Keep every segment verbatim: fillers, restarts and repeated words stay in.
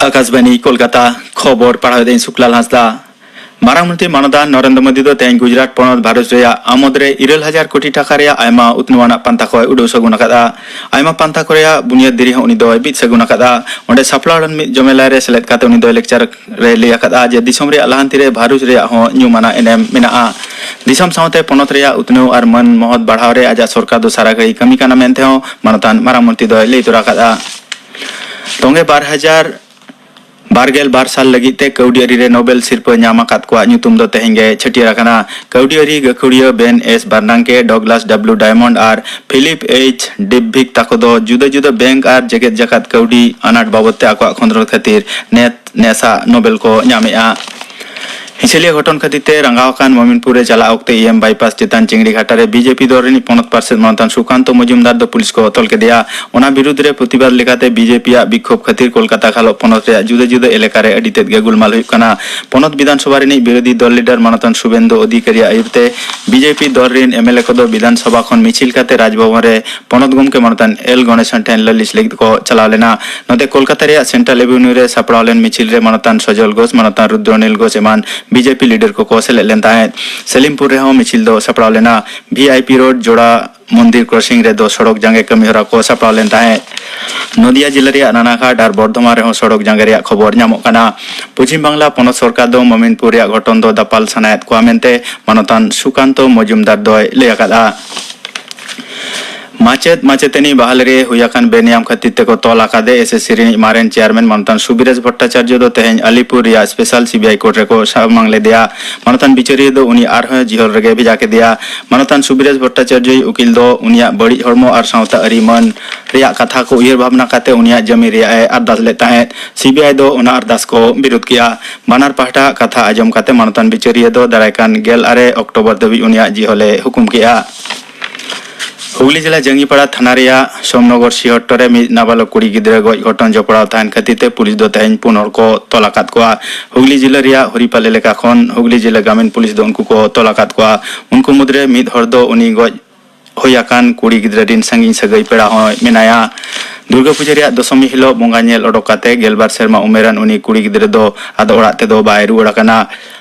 ᱟᱠᱟᱥᱵᱟᱱᱤ ᱠᱳᱞᱠᱟᱛᱟ, ᱠᱷᱚᱵᱚᱨ ᱯᱟᱲᱦᱟᱣ ᱮᱫᱟᱹᱧ ᱥᱩᱠᱞᱟᱞ ᱦᱟᱸᱥᱫᱟ᱾ ᱢᱟᱨᱟᱝ ᱢᱚᱱᱛᱨᱤ ᱢᱟᱱᱚᱫᱟᱱ ᱱᱚᱨᱮᱱᱫᱨᱚ ᱢᱳᱫᱤ ᱫᱚ ᱛᱮᱦᱮᱧ ᱜᱩᱡᱽᱨᱟᱴ ᱯᱚᱱᱚᱛ ᱵᱷᱟᱨᱚᱛ ᱨᱮᱭᱟᱜ ᱟᱢᱚᱫ ᱨᱮ ᱤᱨᱟᱹᱞ ᱦᱟᱡᱟᱨ ᱠᱳᱴᱤ ᱴᱟᱠᱟ ᱨᱮᱭᱟᱜ ᱟᱭᱢᱟ ᱩᱛᱱᱟᱹᱣᱟᱱᱟᱜ ᱯᱟᱱᱛᱷᱟ ᱠᱚᱭ ᱩᱰᱩᱠ ᱥᱟᱹᱜᱩᱱ ᱟᱠᱟᱫᱼᱟ᱾ ᱟᱭᱢᱟ ᱯᱟᱱᱛᱷᱟ ᱠᱚ ᱨᱮᱭᱟᱜ ᱵᱩᱱᱤᱭᱟᱹᱫ ᱫᱷᱤᱨᱤ ᱦᱚᱸ ᱩᱱᱤ ᱫᱚᱭ ᱵᱤᱫ ᱥᱟᱹᱜᱩᱱ ᱟᱠᱟᱫᱼᱟ᱾ ᱚᱸᱰᱮ ᱥᱟᱯᱲᱟᱣ ᱞᱮᱱ ᱢᱤᱫ ᱡᱚᱢᱮᱞᱟᱭ ᱨᱮ ᱥᱮᱞᱮᱫ ᱠᱟᱛᱮ ᱩᱱᱤ ᱫᱚᱭ ᱞᱮᱠᱪᱟᱨ ᱨᱮᱭ ᱞᱟᱹᱭ ᱟᱠᱟᱫᱼᱟ ᱡᱮ ᱫᱤᱥᱚᱢ ᱨᱮᱭᱟᱜ ᱞᱟᱦᱟᱱᱛᱤ ᱨᱮ ᱵᱷᱟᱨᱚᱛ ᱨᱮᱭᱟᱜ ᱦᱚᱸ ᱧᱩᱢᱟᱱᱟᱜ ᱮᱱᱮᱢ ᱢᱮᱱᱟᱜᱼᱟ᱾ ᱫᱤᱥᱚᱢ ᱥᱟᱶᱛᱮ ᱯᱚᱱᱚᱛ ᱨᱮᱭᱟᱜ ᱩᱛᱱᱟᱹᱣ ᱟᱨ ᱢᱟᱹᱱ ᱢᱚᱦᱚᱛ ᱵᱟᱲᱦᱟᱣ ᱨᱮ ᱟᱡᱟᱜ ᱥᱚᱨᱠᱟᱨ ᱫᱚ ᱥᱟᱨᱟ ᱜᱷᱟᱹᱲᱤ ᱠᱟᱹᱢᱤ ᱠᱟᱱᱟ ᱢᱮᱱᱛᱮ ᱦᱚᱸ ᱢᱟᱱᱚᱛᱟᱱ ᱢᱟᱨᱟᱝ ᱢᱚᱱᱛᱨᱤ ᱫᱚᱭ ᱞᱟᱹᱭ ᱛᱚᱨᱟ ᱟᱠᱟᱫᱼᱟ᱾ ᱛᱚᱝᱜᱮ ᱵᱟᱨ ᱦᱟᱡᱟᱨ ᱵᱟᱨᱜᱮᱞ ᱵᱟᱨ ᱥᱟᱞ ᱞᱟᱹᱜᱤᱫ ᱛᱮ ᱠᱟᱹᱣᱰᱤ ᱟᱹᱨᱤ ᱨᱮ ᱱᱳᱵᱮᱞ ᱥᱤᱨᱯᱟᱹ ᱧᱟᱢ ᱟᱠᱟᱫ ᱠᱚᱣᱟᱜ ᱧᱩᱛᱩᱢ ᱫᱚ ᱛᱮᱦᱮᱧ ᱜᱮ ᱪᱷᱟᱹᱴᱭᱟᱹᱨ ᱟᱠᱟᱱᱟ᱾ ᱠᱟᱹᱣᱰᱤ ᱟᱹᱨᱤ ᱜᱟᱹᱠᱷᱩᱲᱤᱭᱟᱹ ᱵᱮᱱ ᱮᱥ ᱵᱟᱨᱱᱟᱝᱠᱮ, ᱰᱚᱜᱞᱟᱥ ᱰᱟᱵᱞᱩ ᱰᱟᱭᱢᱚᱱᱰ ᱟᱨ ᱯᱷᱤᱞᱤᱯ ᱮᱭᱤᱪ ᱰᱤᱵᱷᱤᱠ ᱛᱟᱠᱚ ᱫᱚ ᱡᱩᱫᱟᱹ ᱡᱩᱫᱟᱹ ᱵᱮᱝᱠ ᱟᱨ ᱡᱮᱜᱮᱛ ᱡᱟᱠᱟᱛ ᱠᱟᱹᱣᱰᱤ ᱟᱱᱟᱴ ᱵᱟᱵᱚᱫ ᱛᱮ ᱟᱠᱚᱣᱟᱜ ᱠᱷᱚᱸᱫᱽᱨᱚᱸᱫᱽ ᱠᱷᱟᱹᱛᱤᱨ ᱱᱮᱛ ᱱᱮᱥᱟᱜ ᱱᱳᱵᱮᱞ ᱠᱚ ᱧᱟᱢᱮᱫᱼᱟ᱾ ᱦᱤᱸᱥᱟᱹᱞᱤᱭᱟᱹ ᱜᱷᱚᱴᱚᱱ ᱠᱷᱟᱹᱛᱤᱨ ᱛᱮ ᱨᱟᱸᱜᱟᱣ ᱟᱠᱟᱱ ᱢᱚᱢᱤᱱᱯᱩᱨ ᱨᱮ ᱪᱟᱞᱟᱜ ᱚᱠᱛᱮ ᱤ ᱮᱢ ᱵᱟᱭᱯᱟᱥ ᱪᱮᱛᱟᱱ ᱪᱤᱝᱲᱤ ᱜᱷᱟᱴᱟ ᱨᱮ ᱵᱤ ᱡᱮ ᱯᱤ ᱫᱚᱞ ᱨᱤᱱᱤᱡ ᱯᱚᱱᱚᱛ ᱯᱟᱨᱥᱮᱛ ᱢᱟᱱᱚᱛᱟᱱ ᱥᱩᱠᱟᱱᱛᱚ ᱢᱚᱡᱩᱢᱫᱟᱨ ᱫᱚ ᱯᱩᱞᱤᱥ ᱠᱚ ᱛᱚᱞ ᱠᱮᱫᱮᱭᱟ᱾ ᱚᱱᱟ ᱵᱤᱨᱩᱫᱽ ᱨᱮ ᱯᱨᱚᱛᱤᱵᱟᱫ ᱞᱮᱠᱟᱛᱮ ᱵᱤ ᱡᱮ ᱯᱤ ᱟᱜ ᱵᱤᱠᱠᱷᱳᱵ ᱠᱷᱟᱹᱛᱤᱨ ᱠᱳᱞᱠᱟᱛᱟ ᱜᱷᱟᱞᱚᱜ ᱯᱚᱱᱚᱛ ᱨᱮᱭᱟᱜ ᱡᱩᱫᱟᱹ ᱡᱩᱫᱟᱹ ᱮᱞᱟᱠᱟ ᱨᱮ ᱟᱹᱰᱤ ᱛᱮᱫ ᱜᱮ ᱜᱩᱞᱢᱟᱞ ᱦᱩᱭᱩᱜ ᱠᱟᱱᱟ᱾ ᱯᱚᱱᱚᱛ ᱵᱤᱫᱷᱟᱱ ᱥᱚᱵᱷᱟ ᱨᱤᱱᱤᱡ ᱵᱤᱨᱳᱫᱷᱤ ᱫᱚᱞ ᱞᱤᱰᱟᱨ ᱢᱟᱱᱚᱛᱟᱱ ᱥᱩᱵᱮᱱᱫᱩ ᱚᱫᱷᱤᱠᱟᱨᱤᱭᱟᱜ ᱟᱹᱭᱩᱨ ᱛᱮ ᱵᱤ ᱡᱮ ᱯᱤ ᱫᱚᱞ ᱨᱤᱱ ᱮᱢ ᱮᱞ ᱮ ᱠᱚᱫᱚ ᱵᱤᱫᱷᱟᱱ ᱥᱚᱵᱷᱟ ᱠᱷᱚᱱ ᱢᱤᱪᱷᱤᱞ ᱠᱟᱛᱮ ᱨᱟᱡᱽᱵᱷᱚᱵᱚᱱ ᱨᱮ ᱯᱚᱱᱚᱛ ᱜᱚᱢᱠᱮ ᱢᱟᱱᱚᱛᱟᱱ ᱮᱞ ᱜᱚᱬᱮᱥᱚᱱ ᱴᱷᱮᱱ ᱞᱟᱹᱞᱤᱥ ᱞᱟᱹᱜᱤᱫ ᱠᱚ ᱪᱟᱞᱟᱣ ᱞᱮᱱᱟ᱾ ᱱᱚᱛᱮ ᱠᱳᱞᱠᱟᱛᱟ ᱨᱮᱭᱟᱜ ᱥᱮᱱᱴᱨᱟᱞ ᱮᱵᱷᱤᱱᱤᱭᱩ ᱨᱮ ᱥᱟᱯᱲᱟᱣ ᱞᱮᱱ ᱢᱤᱪᱷᱤᱞ ᱨᱮ ᱢᱟᱱᱚᱛᱟᱱ ᱥᱚᱡᱚᱞ ᱜᱷᱳᱥ, ᱢᱟᱱᱚᱛᱟᱱ ᱨᱩᱫᱨᱚᱱᱤᱞ ᱜᱷᱳᱥ ᱮᱢᱟᱱ ᱵᱤ ᱡᱮ ᱯᱤ ᱞᱤᱰᱟᱨ ᱠᱚᱠᱚ ᱥᱮᱞᱮᱫ ᱞᱮᱱ ᱛᱟᱦᱮᱸᱫ᱾ ᱥᱮᱞᱤᱢᱯᱩᱨ ᱨᱮᱦᱚᱸ ᱢᱤᱪᱷᱤᱞ ᱫᱚ ᱥᱟᱯᱲᱟᱣ ᱞᱮᱱᱟ᱾ ᱵᱷᱤ ᱟᱭ ᱯᱤ ᱨᱳᱰ ᱡᱳᱲᱟ ᱢᱚᱱᱫᱤᱨ ᱠᱨᱚᱥᱤᱝ ᱨᱮᱫᱚ ᱥᱚᱲᱚᱠ ᱡᱟᱸᱜᱮ ᱠᱟᱹᱢᱤ ᱦᱚᱨᱟ ᱠᱚ ᱥᱟᱯᱲᱟᱣ ᱞᱮᱱ ᱛᱟᱦᱮᱸᱫ᱾ ᱱᱚᱫᱤᱭᱟ ᱡᱤᱞᱟᱹ ᱨᱮᱭᱟᱜ ᱱᱟᱱᱟᱜᱷᱟᱴ ᱟᱨ ᱵᱚᱨᱫᱷᱚᱢᱟᱱ ᱨᱮᱦᱚᱸ ᱥᱚᱲᱚᱠ ᱡᱟᱸᱜᱮ ᱨᱮᱭᱟᱜ ᱠᱷᱚᱵᱚᱨ ᱧᱟᱢᱚᱜ ᱠᱟᱱᱟ᱾ ᱯᱚᱪᱷᱤᱢ ᱵᱟᱝᱞᱟ ᱯᱚᱱᱚᱛ ᱥᱚᱨᱠᱟᱨ ᱫᱚ ᱢᱚᱢᱤᱱᱯᱩᱨ ᱨᱮᱭᱟᱜ ᱜᱷᱚᱴᱚᱱ ᱫᱚ ᱫᱟᱯᱟᱞ ᱥᱟᱱᱟᱭᱮᱫ ᱠᱚᱣᱟ ᱢᱮᱱᱛᱮ ᱢᱟᱱᱚᱛᱟᱱ ᱥᱩᱠᱟᱱᱛᱚ ᱢᱚᱡᱩᱢᱫᱟᱨ ᱫᱚᱭ ᱞᱟᱹᱭ ᱟᱠᱟᱫᱼᱟ᱾ ᱢᱟᱪᱮᱫ ᱢᱟᱪᱮᱛᱟᱹᱱᱤ ᱵᱟᱦᱟᱞ ᱨᱮ ᱦᱩᱭ ᱟᱠᱟᱱ ᱵᱮᱱᱤᱭᱟᱢ ᱠᱷᱟᱹᱛᱤᱨ ᱛᱮᱠᱚ ᱛᱚᱞ ᱟᱠᱟᱫᱮ ᱮᱥ ᱮᱥ ᱥᱤ ᱨᱤᱱᱤᱡ ᱢᱟᱨᱮᱱ ᱪᱮᱭᱟᱨᱢᱮᱱ ᱢᱟᱱᱚᱛᱟᱱ ᱥᱩᱵᱤᱨᱟᱡᱽ ᱵᱷᱚᱴᱴᱟᱪᱟᱨᱡᱚ ᱫᱚ ᱛᱮᱦᱮᱧ ᱟᱞᱤᱯᱩᱨ ᱨᱮᱭᱟᱜ special C B I court ᱨᱮᱠᱚ ᱥᱟᱢᱟᱝ ᱞᱮᱫᱮᱭᱟ᱾ ᱢᱟᱱᱚᱛᱟᱱ ᱵᱤᱪᱟᱹᱨᱤᱭᱟᱹ ᱫᱚ ᱩᱱᱤ ᱟᱨᱦᱚᱸ ᱡᱤᱦᱚᱞ ᱨᱮᱜᱮ ᱵᱷᱮᱡᱟ ᱠᱮᱫᱮᱭᱟ᱾ ᱢᱟᱱᱚᱛᱟᱱ ᱥᱩᱵᱤᱨᱟᱡᱽ ᱵᱷᱚᱴᱴᱟᱪᱟᱨᱡᱚᱭᱤᱡ ᱩᱠᱤᱞ ᱫᱚ ᱩᱱᱤᱭᱟᱜ ᱵᱟᱹᱲᱤᱡ ᱦᱚᱲᱢᱚ ᱟᱨ ᱥᱟᱶᱛᱟ ᱟᱹᱨᱤ ᱢᱟᱹᱱ ᱨᱮᱭᱟᱜ ᱠᱟᱛᱷᱟ ᱠᱚ ᱩᱭᱦᱟᱹᱨ ᱵᱷᱟᱵᱽᱱᱟ ᱠᱟᱛᱮ ᱩᱱᱤᱭᱟᱜ ᱡᱟᱹᱢᱤᱱ ᱨᱮᱭᱟᱜ ᱮ ᱟᱨᱫᱟᱥ ᱞᱮᱫ ᱛᱟᱦᱮᱸᱫ᱾ ᱥᱤ ᱵᱤ ᱟᱭ ᱫᱚ ᱚᱱᱟ ᱟᱨᱫᱟᱥ ᱠᱚ ᱵᱤᱨᱩᱫᱷ ᱠᱮᱫᱼᱟ᱾ ᱵᱟᱱᱟᱨ ᱯᱟᱦᱴᱟ ᱠᱟᱛᱷᱟ ᱟᱸᱡᱚᱢ ᱠᱟᱛᱮ ᱢᱟᱱᱚᱛᱟᱱ ᱵᱤᱪᱟᱹᱨᱤᱭᱟᱹ ᱫᱚ ᱫᱟᱨᱟᱭ ᱠᱟᱱ ᱜᱮᱞ ᱟᱨᱮ ᱚᱠᱴᱳᱵᱚᱨ ᱫᱷᱟᱹᱵᱤᱡ ᱩᱱᱤᱭᱟᱜ ᱡᱤᱦᱚᱞᱮ ᱦᱩᱠᱩᱢ ᱠᱮᱫᱼᱟ᱾ ᱦᱩᱜᱽᱞᱤ ᱡᱮᱞᱟ ᱡᱟᱝᱜᱤᱯᱟᱲᱟ ᱛᱷᱟᱱᱟ ᱨᱮᱭᱟᱜ ᱥᱳᱢᱱᱚᱜᱚᱨ ᱥᱤᱦᱚᱴᱴᱚ ᱨᱮ ᱢᱤᱫ ᱱᱟᱵᱟᱞᱚᱠ ᱠᱩᱲᱤ ᱜᱤᱫᱽᱨᱟᱹ ᱜᱚᱡ ᱜᱷᱚᱴᱚᱱ ᱡᱚᱯᱲᱟᱣ ᱛᱟᱦᱮᱱ ᱠᱷᱟᱹᱛᱤᱨ ᱛᱮ ᱯᱩᱞᱤᱥ ᱫᱚ ᱛᱮᱦᱮᱧ ᱯᱩᱱ ᱦᱚᱲ ᱠᱚ ᱛᱚᱞ ᱟᱠᱟᱫ ᱠᱚᱣᱟ᱾ ᱦᱩᱜᱽᱞᱤ ᱡᱤᱞᱟᱹ ᱨᱮᱭᱟᱜ ᱦᱚᱨᱤᱯᱟᱞ ᱮᱞᱟᱠᱟ ᱠᱷᱚᱱ ᱦᱩᱜᱽᱞᱤ ᱡᱤᱞᱟᱹ ᱜᱨᱟᱢᱤᱱ ᱯᱩᱞᱤᱥ ᱫᱚ ᱩᱱᱠᱩ ᱠᱚ ᱛᱚᱞ ᱟᱠᱟᱫ ᱠᱚᱣᱟ᱾ ᱩᱱᱠᱩ ᱢᱩᱫᱽᱨᱮ ᱢᱤᱫ ᱦᱚᱲ ᱫᱚ ᱩᱱᱤ ᱜᱚᱡ ᱦᱩᱭ ᱟᱠᱟᱱ ᱠᱩᱲᱤ ᱜᱤᱫᱽᱨᱟᱹ ᱨᱤᱱ ᱥᱟᱺᱜᱤᱧ ᱥᱟᱹᱜᱟᱹᱭ ᱯᱮᱲᱟ ᱦᱚᱸᱭ ᱢᱮᱱᱟᱭᱟ᱾ ᱫᱩᱨᱜᱟᱹ ᱯᱩᱡᱟᱹ ᱨᱮᱭᱟᱜ ᱫᱚᱥᱚᱢᱤ ᱦᱤᱞᱳᱜ ᱵᱚᱸᱜᱟ ᱧᱮᱞ ᱚᱰᱚᱠ ᱠᱟᱛᱮ ᱜᱮᱞᱵᱟᱨ ᱥᱮᱨᱢᱟ ᱩᱢᱮᱨᱟᱱ ᱩᱱᱤ ᱠᱩᱲᱤ ᱜᱤᱫᱽᱨᱟᱹ ᱫᱚ ᱟᱫᱚ ᱚᱲᱟᱜ ᱛᱮᱫᱚ ᱵᱟᱭ ᱨᱩᱣᱟᱹᱲ ᱟᱠᱟᱱᱟ᱾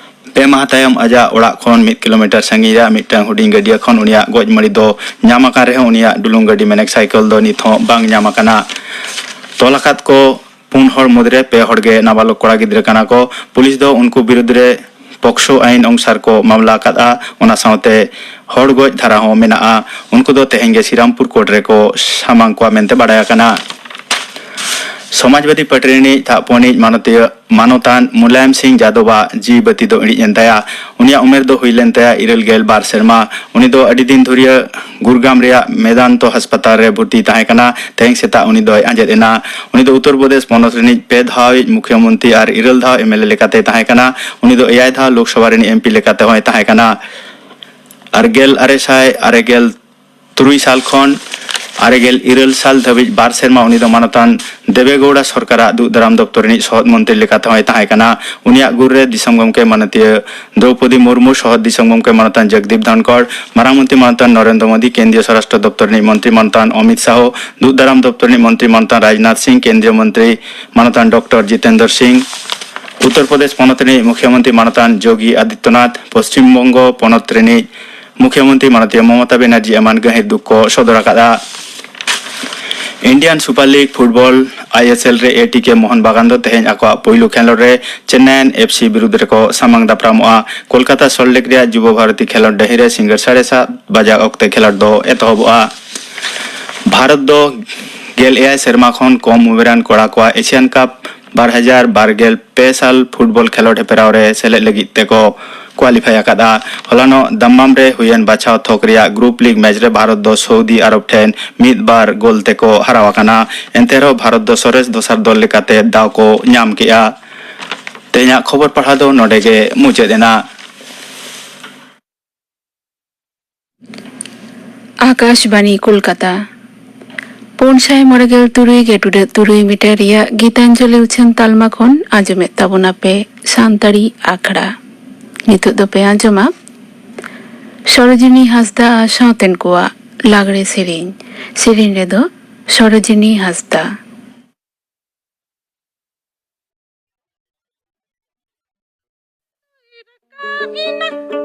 ᱯᱮ ᱢᱟᱦᱟ ᱛᱟᱭᱚᱢ ᱟᱡᱟᱜ ᱚᱲᱟᱜ ᱠᱷᱚᱱ ᱢᱤᱫ ᱠᱤᱞᱳᱢᱤᱴᱟᱨ ᱥᱟᱺᱜᱤᱧ ᱨᱮᱭᱟᱜ ᱢᱤᱫᱴᱟᱝ ᱦᱩᱰᱤᱧ ᱜᱟᱹᱰᱭᱟᱹ ᱠᱷᱚᱱ ᱩᱱᱤᱭᱟᱜ ᱜᱚᱡ ᱢᱟᱹᱲᱤ ᱫᱚ ᱧᱟᱢ ᱟᱠᱟᱱ ᱨᱮᱦᱚᱸ ᱩᱱᱤᱭᱟᱜ ᱰᱩᱞᱩᱝ ᱜᱟᱹᱰᱤ ᱢᱮᱱᱮᱠ ᱥᱟᱭᱠᱮᱞ ᱫᱚ ᱱᱤᱛ ᱦᱚᱸ ᱵᱟᱝ ᱧᱟᱢ ᱟᱠᱟᱱᱟ᱾ ᱛᱚᱞ ᱟᱠᱟᱫ ᱠᱚ ᱯᱩᱱ ᱦᱚᱲ ᱢᱩᱫᱽᱨᱮ ᱯᱮ ᱦᱚᱲ ᱜᱮ ᱱᱟᱵᱟᱞᱚᱠ ᱠᱚᱲᱟ ᱜᱤᱫᱽᱨᱟᱹ ᱠᱟᱱᱟ ᱠᱚ᱾ ᱯᱩᱞᱤᱥ ᱫᱚ ᱩᱱᱠᱩ ᱵᱤᱨᱩᱫᱽ ᱨᱮ ᱯᱚᱠᱥᱳ ᱟᱹᱭᱤᱱ ᱚᱱᱩᱥᱟᱨ ᱠᱚ ᱢᱟᱢᱞᱟ ᱟᱠᱟᱫᱼᱟ᱾ ᱚᱱᱟ ᱥᱟᱶᱛᱮ ᱦᱚᱲ ᱜᱚᱡ ᱫᱷᱟᱨᱟ ᱦᱚᱸ ᱢᱮᱱᱟᱜᱼᱟ᱾ ᱩᱱᱠᱩ ᱫᱚ ᱛᱮᱦᱮᱧ ᱜᱮ ᱥᱤᱨᱟᱢᱯᱩᱨ ᱠᱳᱨᱴ ᱨᱮᱠᱚ ᱥᱟᱢᱟᱝ ᱠᱚᱣᱟ ᱢᱮᱱᱛᱮ ᱵᱟᱰᱟᱭ ᱟᱠᱟᱱᱟ᱾ ᱥᱚᱢᱟᱡᱽᱵᱟᱫᱤ ᱯᱟᱨᱴᱤ ᱨᱤᱱᱤᱡ ᱛᱷᱟᱯᱚᱱᱤᱡ ᱢᱟᱱᱚᱛᱤᱭᱟᱹ ᱢᱟᱱᱚᱛᱟᱱ ᱢᱩᱞᱟᱭᱚᱢ ᱥᱤᱝ ᱡᱟᱫᱚᱵᱟᱜ ᱡᱤᱣᱤ ᱵᱟᱹᱛᱤ ᱫᱚ ᱤᱬᱤᱡ ᱮᱱ ᱛᱟᱭᱟ᱾ ᱩᱱᱤᱭᱟᱜ ᱩᱢᱮᱨ ᱫᱚ ᱦᱩᱭ ᱞᱮᱱ ᱛᱟᱭᱟ ᱤᱨᱟᱹᱞ ᱜᱮᱞ ᱵᱟᱨ ᱥᱮᱨᱢᱟ᱾ ᱩᱱᱤ ᱫᱚ ᱟᱹᱰᱤ ᱫᱤᱱ ᱫᱷᱩᱨᱤᱭᱟᱹ ᱜᱩᱨᱜᱟᱢ ᱨᱮᱭᱟᱜ ᱢᱮᱫᱟᱱᱛᱚ ᱦᱟᱥᱯᱟᱛᱟᱞ ᱨᱮ ᱵᱷᱚᱨᱛᱤ ᱛᱟᱦᱮᱸ ᱠᱟᱱᱟ᱾ ᱛᱮᱦᱮᱧ ᱥᱮᱛᱟᱜ ᱩᱱᱤ ᱫᱚᱭ ᱟᱸᱡᱮᱫ ᱮᱱᱟ᱾ ᱩᱱᱤ ᱫᱚ ᱩᱛᱛᱚᱨ ᱯᱨᱚᱫᱮᱥ ᱯᱚᱱᱚᱛ ᱨᱤᱱᱤᱡ ᱯᱮ ᱫᱷᱟᱣᱤᱡ ᱢᱩᱠᱷᱭᱟᱹᱢᱚᱱᱛᱨᱤ ᱟᱨ ᱤᱨᱟᱹᱞ ᱫᱷᱟᱣ ᱮᱢ ᱮᱞ ᱮ ᱞᱮᱠᱟᱛᱮᱭ ᱛᱟᱦᱮᱸ ᱠᱟᱱᱟ᱾ ᱩᱱᱤ ᱫᱚ ᱮᱭᱟᱭ ᱫᱷᱟᱣ ᱞᱳᱠᱥᱚᱵᱷᱟ ᱨᱤᱱᱤᱡ ᱮᱢ ᱯᱤ ᱞᱮᱠᱟᱛᱮ ᱦᱚᱸᱭ ᱛᱟᱦᱮᱸ ᱠᱟᱱᱟ᱾ ᱟᱨ ᱜᱮᱞ ᱟᱨᱮ ᱥᱟᱭ ᱟᱨᱮ ᱜᱮᱞ ᱛᱩᱨᱩᱭ ᱥᱟᱞ ᱠᱷᱚᱱ ᱟᱨᱮ ᱜᱮᱞ ᱤᱨᱟᱹᱞ ᱥᱟᱞ ᱫᱷᱟᱹᱵᱤᱡ ᱵᱟᱨ ᱥᱮᱨᱢᱟ ᱩᱱᱤ ᱫᱚ ᱢᱟᱱᱚᱛᱟᱱ ᱫᱮᱵᱮᱜᱳᱣᱲᱟ ᱥᱚᱨᱠᱟᱨᱟᱜ ᱫᱩᱜ ᱫᱟᱨᱟᱢ ᱫᱚᱯᱛᱚᱨ ᱨᱤᱱᱤᱡ ᱥᱚᱦᱚᱫ ᱢᱚᱱᱛᱨᱤ ᱞᱮᱠᱟᱛᱮ ᱦᱚᱸᱭ ᱛᱟᱦᱮᱸ ᱠᱟᱱᱟ᱾ ᱩᱱᱤᱭᱟᱜ ᱜᱩᱨ ᱨᱮ ᱫᱤᱥᱚᱢ ᱜᱚᱢᱠᱮ ᱢᱟᱱᱚᱛᱤᱭᱟᱹ ᱫᱨᱚᱣᱯᱚᱫᱤ ᱢᱩᱨᱢᱩ, ᱥᱚᱦᱚᱫ ᱫᱤᱥᱚᱢ ᱜᱚᱢᱠᱮ ᱢᱟᱱᱚᱛᱟᱱ ᱡᱚᱜᱽᱫᱤᱯ ᱫᱷᱚᱱᱠᱚᱲ, ᱢᱟᱨᱟᱝ ᱢᱚᱱᱛᱨᱤ ᱢᱟᱱᱚᱛᱟᱱ ᱱᱚᱨᱮᱱᱫᱨᱚ ᱢᱳᱫᱤ, ᱠᱮᱱᱫᱨᱤᱭᱚ ᱥᱚᱨᱟᱥᱴᱨᱚ ᱫᱚᱯᱛᱚᱨ ᱨᱤᱱᱤᱡ ᱢᱚᱱᱛᱨᱤ ᱢᱟᱱᱚᱛᱟᱱ ᱚᱢᱤᱛ ᱥᱟᱦᱚ, ᱫᱩᱜ ᱫᱟᱨᱟᱢ ᱫᱚᱯᱛᱚᱨ ᱨᱤᱱᱤᱡ ᱢᱚᱱᱛᱨᱤ ᱢᱟᱱᱚᱛᱟᱱ ᱨᱟᱡᱽᱱᱟᱛᱷ ᱥᱤᱝ, ᱠᱮᱱᱫᱨᱤᱭᱚ ᱢᱚᱱᱛᱨᱤ ᱢᱟᱱᱚᱛᱟᱱ ᱰᱚᱠᱴᱚᱨ ᱡᱤᱛᱮᱱᱫᱨᱚ ᱥᱤᱝ, ᱩᱛᱛᱚᱨ ᱯᱨᱚᱫᱮᱥ ᱯᱚᱱᱚᱛ ᱨᱤᱱᱤᱡ ᱢᱩᱠᱷᱭᱟᱹᱢᱚᱱᱛᱨᱤ ᱢᱟᱱᱚᱛᱟᱱ ᱡᱳᱜᱤ ᱟᱫᱤᱛᱭᱚᱱᱟᱛᱷ, ᱯᱚᱥᱪᱤᱢ ᱵᱚᱝᱜᱚ ᱯᱚᱱᱚᱛ ᱨᱤᱱᱤᱡ ᱢᱩᱠᱷᱭᱟᱹᱢᱚᱱᱛᱨᱤ ᱢᱟᱱᱚᱛᱤᱭᱟᱹ ᱢᱚᱢᱚᱛᱟ ᱵᱮᱱᱟᱨᱡᱤ ᱮᱢᱟᱱ ᱜᱟᱹᱦᱤᱨ ᱫᱩᱠ ᱠᱚ ᱥᱚᱫᱚᱨ ᱟᱠᱟᱫᱼᱟ᱾ Indian super league football, I S L ᱨᱮ ᱮ ᱴᱤ ᱠᱮ ᱢᱳᱦᱚᱱ ᱵᱟᱜᱟᱱ ᱫᱚ ᱛᱮᱦᱮᱧ ᱟᱠᱚᱣᱟᱜ ᱯᱩᱭᱞᱩ ᱠᱷᱮᱞᱳᱰ ᱨᱮ ᱪᱮᱱᱱᱟᱭᱭᱟᱱ ᱮᱯᱷ ᱥᱤ ᱵᱤᱨᱩᱫᱽ ᱨᱮᱠᱚ ᱥᱟᱢᱟᱝ ᱫᱟᱯᱨᱟᱢᱚᱜᱼᱟ᱾ ᱠᱳᱞᱠᱟᱛᱟ ᱥᱚᱞᱴ ᱞᱮᱠ ᱨᱮᱭᱟᱜ ᱡᱩᱵᱚ ᱵᱷᱟᱨᱚᱛᱤ ᱠᱷᱮᱞᱳᱰ ᱰᱟᱹᱦᱤ ᱨᱮ ᱥᱤᱸᱜᱟᱹᱲ ᱥᱟᱲᱮ ᱥᱟᱛ ᱵᱟᱡᱟᱜ ᱚᱠᱛᱮ ᱠᱷᱮᱞᱳᱰ ᱫᱚ ᱮᱛᱚᱦᱚᱵᱚᱜᱼᱟ᱾ ᱵᱷᱟᱨᱚᱛ ᱫᱚ ᱜᱮᱞ ᱮᱭᱟᱭ ᱥᱮᱨᱢᱟ ᱠᱷᱚᱱ ᱠᱚᱢ ᱩᱢᱮᱨᱟᱱ ᱠᱚᱲᱟ ᱠᱚᱣᱟᱜ ᱮᱥᱤᱭᱟᱱ ᱠᱟᱯ ᱵᱟᱨ ᱦᱟᱡᱟᱨ ᱵᱟᱨ ᱜᱮᱞ ᱯᱮ ᱥᱟᱞ ᱯᱷᱩᱴᱵᱚᱞ ᱠᱷᱮᱞᱳᱰ ᱦᱮᱯᱨᱟᱣ ᱨᱮ ᱥᱮᱞᱮᱫ ᱞᱟᱹᱜᱤᱫ ᱛᱮᱠᱚ ᱠᱳᱣᱟᱞᱤᱯᱷᱟᱭ ᱟᱠᱟᱫᱼᱟ᱾ ᱦᱚᱞᱟᱱᱚᱜ ᱫᱟᱢᱢᱟᱢ ᱨᱮ ᱦᱩᱭᱮᱱ ᱵᱟᱪᱷᱟᱣ ᱛᱷᱚᱠ ᱨᱮᱭᱟᱜ ᱜᱨᱩᱯ ᱞᱤᱜᱽ ᱢᱮᱪ ᱨᱮ ᱵᱷᱟᱨᱚᱛ ᱫᱚ ᱥᱳᱣᱫᱤ ᱟᱨᱚᱵ ᱴᱷᱮᱱ ᱢᱤᱫ ᱵᱟᱨ ᱜᱳᱞ ᱛᱮᱠᱚ ᱦᱟᱨᱟᱣ ᱟᱠᱟᱱᱟ᱾ ᱮᱱᱛᱮ ᱨᱮᱦᱚᱸ ᱵᱷᱟᱨᱚᱛ ᱫᱚ ᱥᱚᱨᱮᱥ ᱫᱚᱥᱟᱨ ᱫᱚᱞ ᱞᱮᱠᱟᱛᱮ ᱫᱟᱣ ᱠᱚ ᱧᱟᱢ ᱠᱮᱫᱼᱟ᱾ ᱛᱮᱦᱮᱧᱟᱜ ᱠᱷᱚᱵᱚᱨ ᱯᱟᱲᱦᱟᱣ ᱫᱚ ᱱᱚᱰᱮ ᱜᱮ ᱢᱩᱪᱟᱹᱫ ᱮᱱᱟ᱾ ᱟᱠᱟᱥᱵᱟᱬᱤ ᱠᱳᱞᱠᱟᱛᱟ᱾ ᱯᱩᱱ ᱥᱟᱭ ᱢᱚᱬᱮ ᱜᱮᱞ ᱛᱩᱨᱩᱭ ᱜᱮ ᱴᱩᱰᱟᱹᱜ ᱛᱩᱨᱩᱭ ᱢᱤᱴᱟᱨ ᱨᱮᱭᱟᱜ ᱜᱤᱛᱟᱧᱡᱚᱞᱤ ᱩᱪᱷᱟᱹᱱ ᱛᱟᱞᱢᱟ ᱠᱷᱚᱱ ᱟᱸᱡᱚᱢᱮᱫ ᱛᱟᱵᱚᱱᱟᱯᱮ ᱥᱟᱱᱛᱟᱲᱤ ᱟᱠᱷᱲᱟ᱾ ᱱᱤᱛᱚᱜ ᱫᱚᱯᱮ ᱟᱸᱡᱚᱢᱟ ᱥᱚᱨᱳᱡᱤᱱᱤ ᱦᱟᱸᱥᱫᱟ ᱟᱨ ᱥᱟᱶᱛᱮᱱ ᱠᱚᱣᱟᱜ ᱞᱟᱜᱽᱲᱮ ᱥᱮᱨᱮᱧ᱾ ᱥᱮᱨᱮᱧ ᱨᱮᱫᱚ ᱥᱚᱨᱳᱡᱤᱱᱤ ᱦᱟᱸᱥᱫᱟ᱾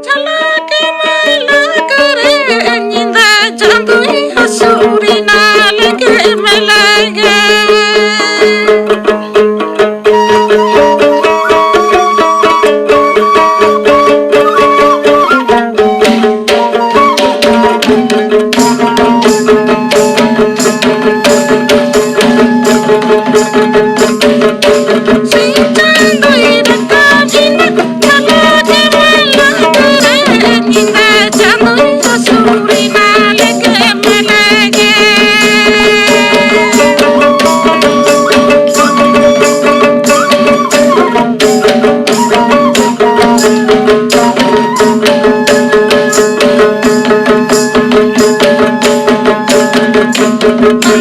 ᱪᱷᱟᱞᱟᱜᱮ ᱢᱟᱞᱟ ᱠᱚᱨᱮ ᱧᱤᱫᱟᱹ ᱪᱟᱸᱫᱚᱭ ᱦᱟᱹᱥᱩᱨᱮᱱᱟ ᱞᱮᱜᱮ ᱢᱮᱞᱟ ᱜᱮ᱾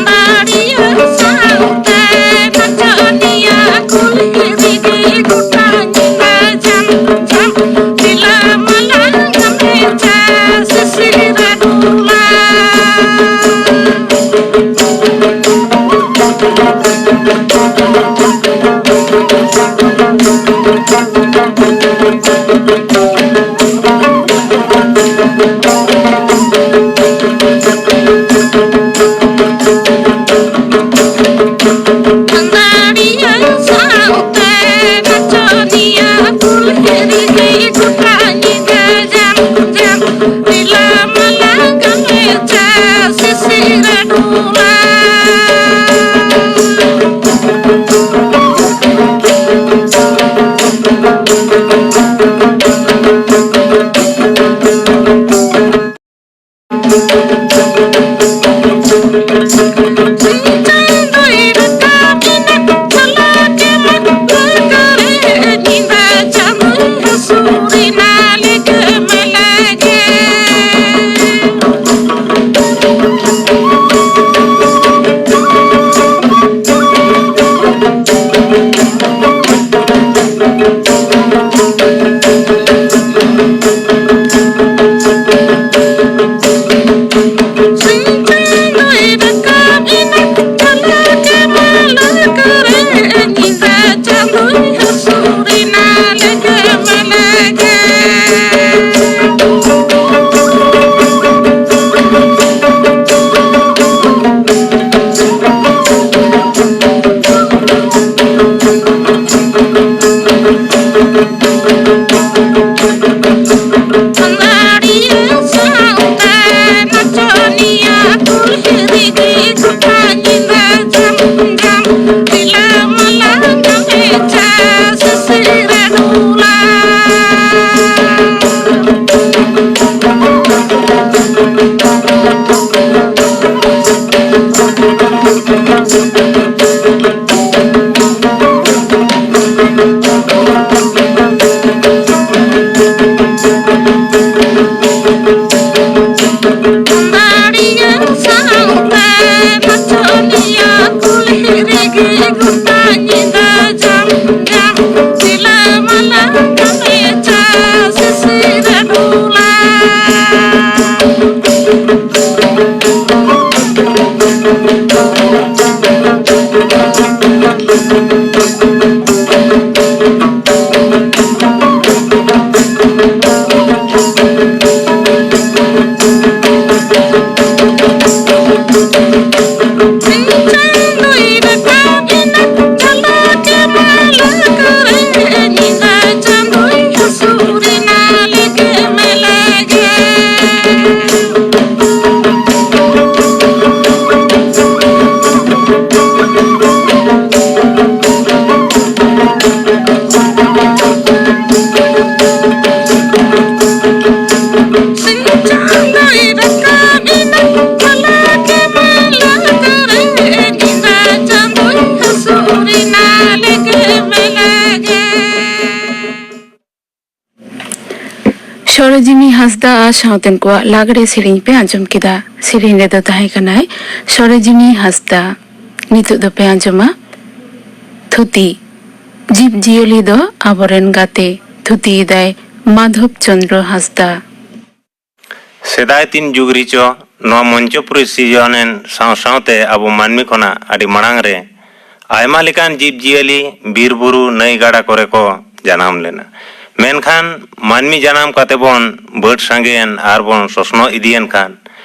ᱵᱟᱹᱲᱤᱭᱟᱹ ᱥᱟᱶᱛᱮ ᱱᱟᱪᱚᱱᱤᱭᱟᱹ ᱠᱩᱞᱦᱤ ᱨᱮᱜᱮ ᱜᱚᱴᱟ ᱧᱤᱫᱟᱹ ᱡᱟᱢ ᱡᱟᱢ ᱨᱤᱞᱟᱹᱢᱟᱞᱟ ᱜᱟᱢᱮᱪᱟ ᱥᱤᱥᱤᱨ ᱰᱩᱞᱟ᱾ ᱫᱟᱲᱤᱭᱟᱹ ᱥᱟᱶᱛᱮ ᱱᱟᱪᱚᱱᱤᱭᱟᱹ ᱠᱩᱞᱦᱤ ᱨᱮᱜᱮ ᱜᱚᱴᱟ ᱧᱤᱫᱟᱹ ᱡᱟᱢ ᱡᱟᱢ ᱨᱤᱞᱟᱹᱢᱟᱞᱟ ᱜᱟᱢᱮᱪᱟ ᱥᱤᱥᱤᱨ ᱰᱩᱞᱟ᱾ ᱵᱟᱹᱲᱤᱭᱟᱹ ᱥᱟᱶᱛᱮ ᱱᱟᱪᱚᱱᱤᱭᱟᱹ ᱠᱩᱞᱦᱤ ᱨᱮᱜᱮ ᱜᱚᱴᱟ ᱧᱤᱫᱟᱹ ᱡᱟᱢ ᱡᱟᱢ ᱨᱤᱞᱟᱹᱢᱟᱞᱟ ᱠᱟᱹᱢᱤ ᱪᱟᱥ ᱥᱤᱨ ᱰᱩᱞᱟ᱾ ᱥᱚᱨᱳᱡᱤᱱᱤ ᱦᱟᱸᱥᱫᱟ ᱟᱨ ᱥᱟᱶᱛᱮᱱ ᱠᱚᱣᱟᱜ ᱞᱟᱜᱽᱲᱮ ᱥᱮᱨᱮᱧ ᱯᱮ ᱟᱸᱡᱚᱢ ᱠᱮᱫᱟ᱾ ᱥᱮᱨᱮᱧ ᱨᱮᱫᱚ ᱛᱟᱦᱮᱸ ᱠᱟᱱᱟᱭ ᱥᱚᱨᱳᱡᱤᱱᱤ ᱦᱟᱸᱥᱫᱟ᱾ ᱱᱤᱛᱚᱜ ᱫᱚᱯᱮ ᱟᱸᱡᱚᱢᱟ ᱛᱷᱩᱛᱤ᱾ ᱡᱤᱵᱽ ᱡᱤᱭᱟᱹᱞᱤ ᱫᱚ ᱟᱵᱚᱨᱮᱱ ᱜᱟᱛᱮ᱾ ᱛᱷᱩᱛᱤᱭᱮᱫᱟᱭ ᱢᱟᱫᱷᱚᱵ ᱪᱚᱸᱫᱽᱨᱚ ᱦᱟᱸᱥᱫᱟ᱾ ᱥᱮᱫᱟᱭ ᱛᱤᱱ ᱡᱩᱜᱽ ᱨᱮᱪᱚ ᱱᱚᱣᱟ ᱢᱚᱧᱪᱚᱯᱩᱨᱤ ᱥᱤᱨᱡᱚᱱᱮᱱ ᱥᱟᱶ ᱥᱟᱶᱛᱮ ᱟᱵᱚ ᱢᱟᱹᱱᱢᱤ ᱠᱷᱚᱱᱟᱜ ᱟᱹᱰᱤ ᱢᱟᱲᱟᱝ ᱨᱮ ᱟᱭᱢᱟ ᱞᱮᱠᱟᱱ ᱡᱤᱵᱽ ᱡᱤᱭᱟᱹᱞᱤ ᱵᱤᱨ ᱵᱩᱨᱩ, ᱱᱟᱹᱭ ᱜᱟᱰᱟ ᱠᱚᱨᱮ ᱠᱚ ᱡᱟᱱᱟᱢ ᱞᱮᱱᱟ᱾ ᱢᱮᱱᱠᱷᱟᱱ ᱢᱟᱹᱱᱢᱤ ᱡᱟᱱᱟᱢ ᱠᱟᱛᱮ ᱵᱚᱱ ᱵᱟᱹᱰ ᱥᱟᱸᱜᱮᱭᱮᱱ ᱟᱨ ᱵᱚᱱ ᱥᱚᱥᱱᱚᱜ ᱤᱫᱤᱭᱮᱱ ᱠᱷᱟᱱ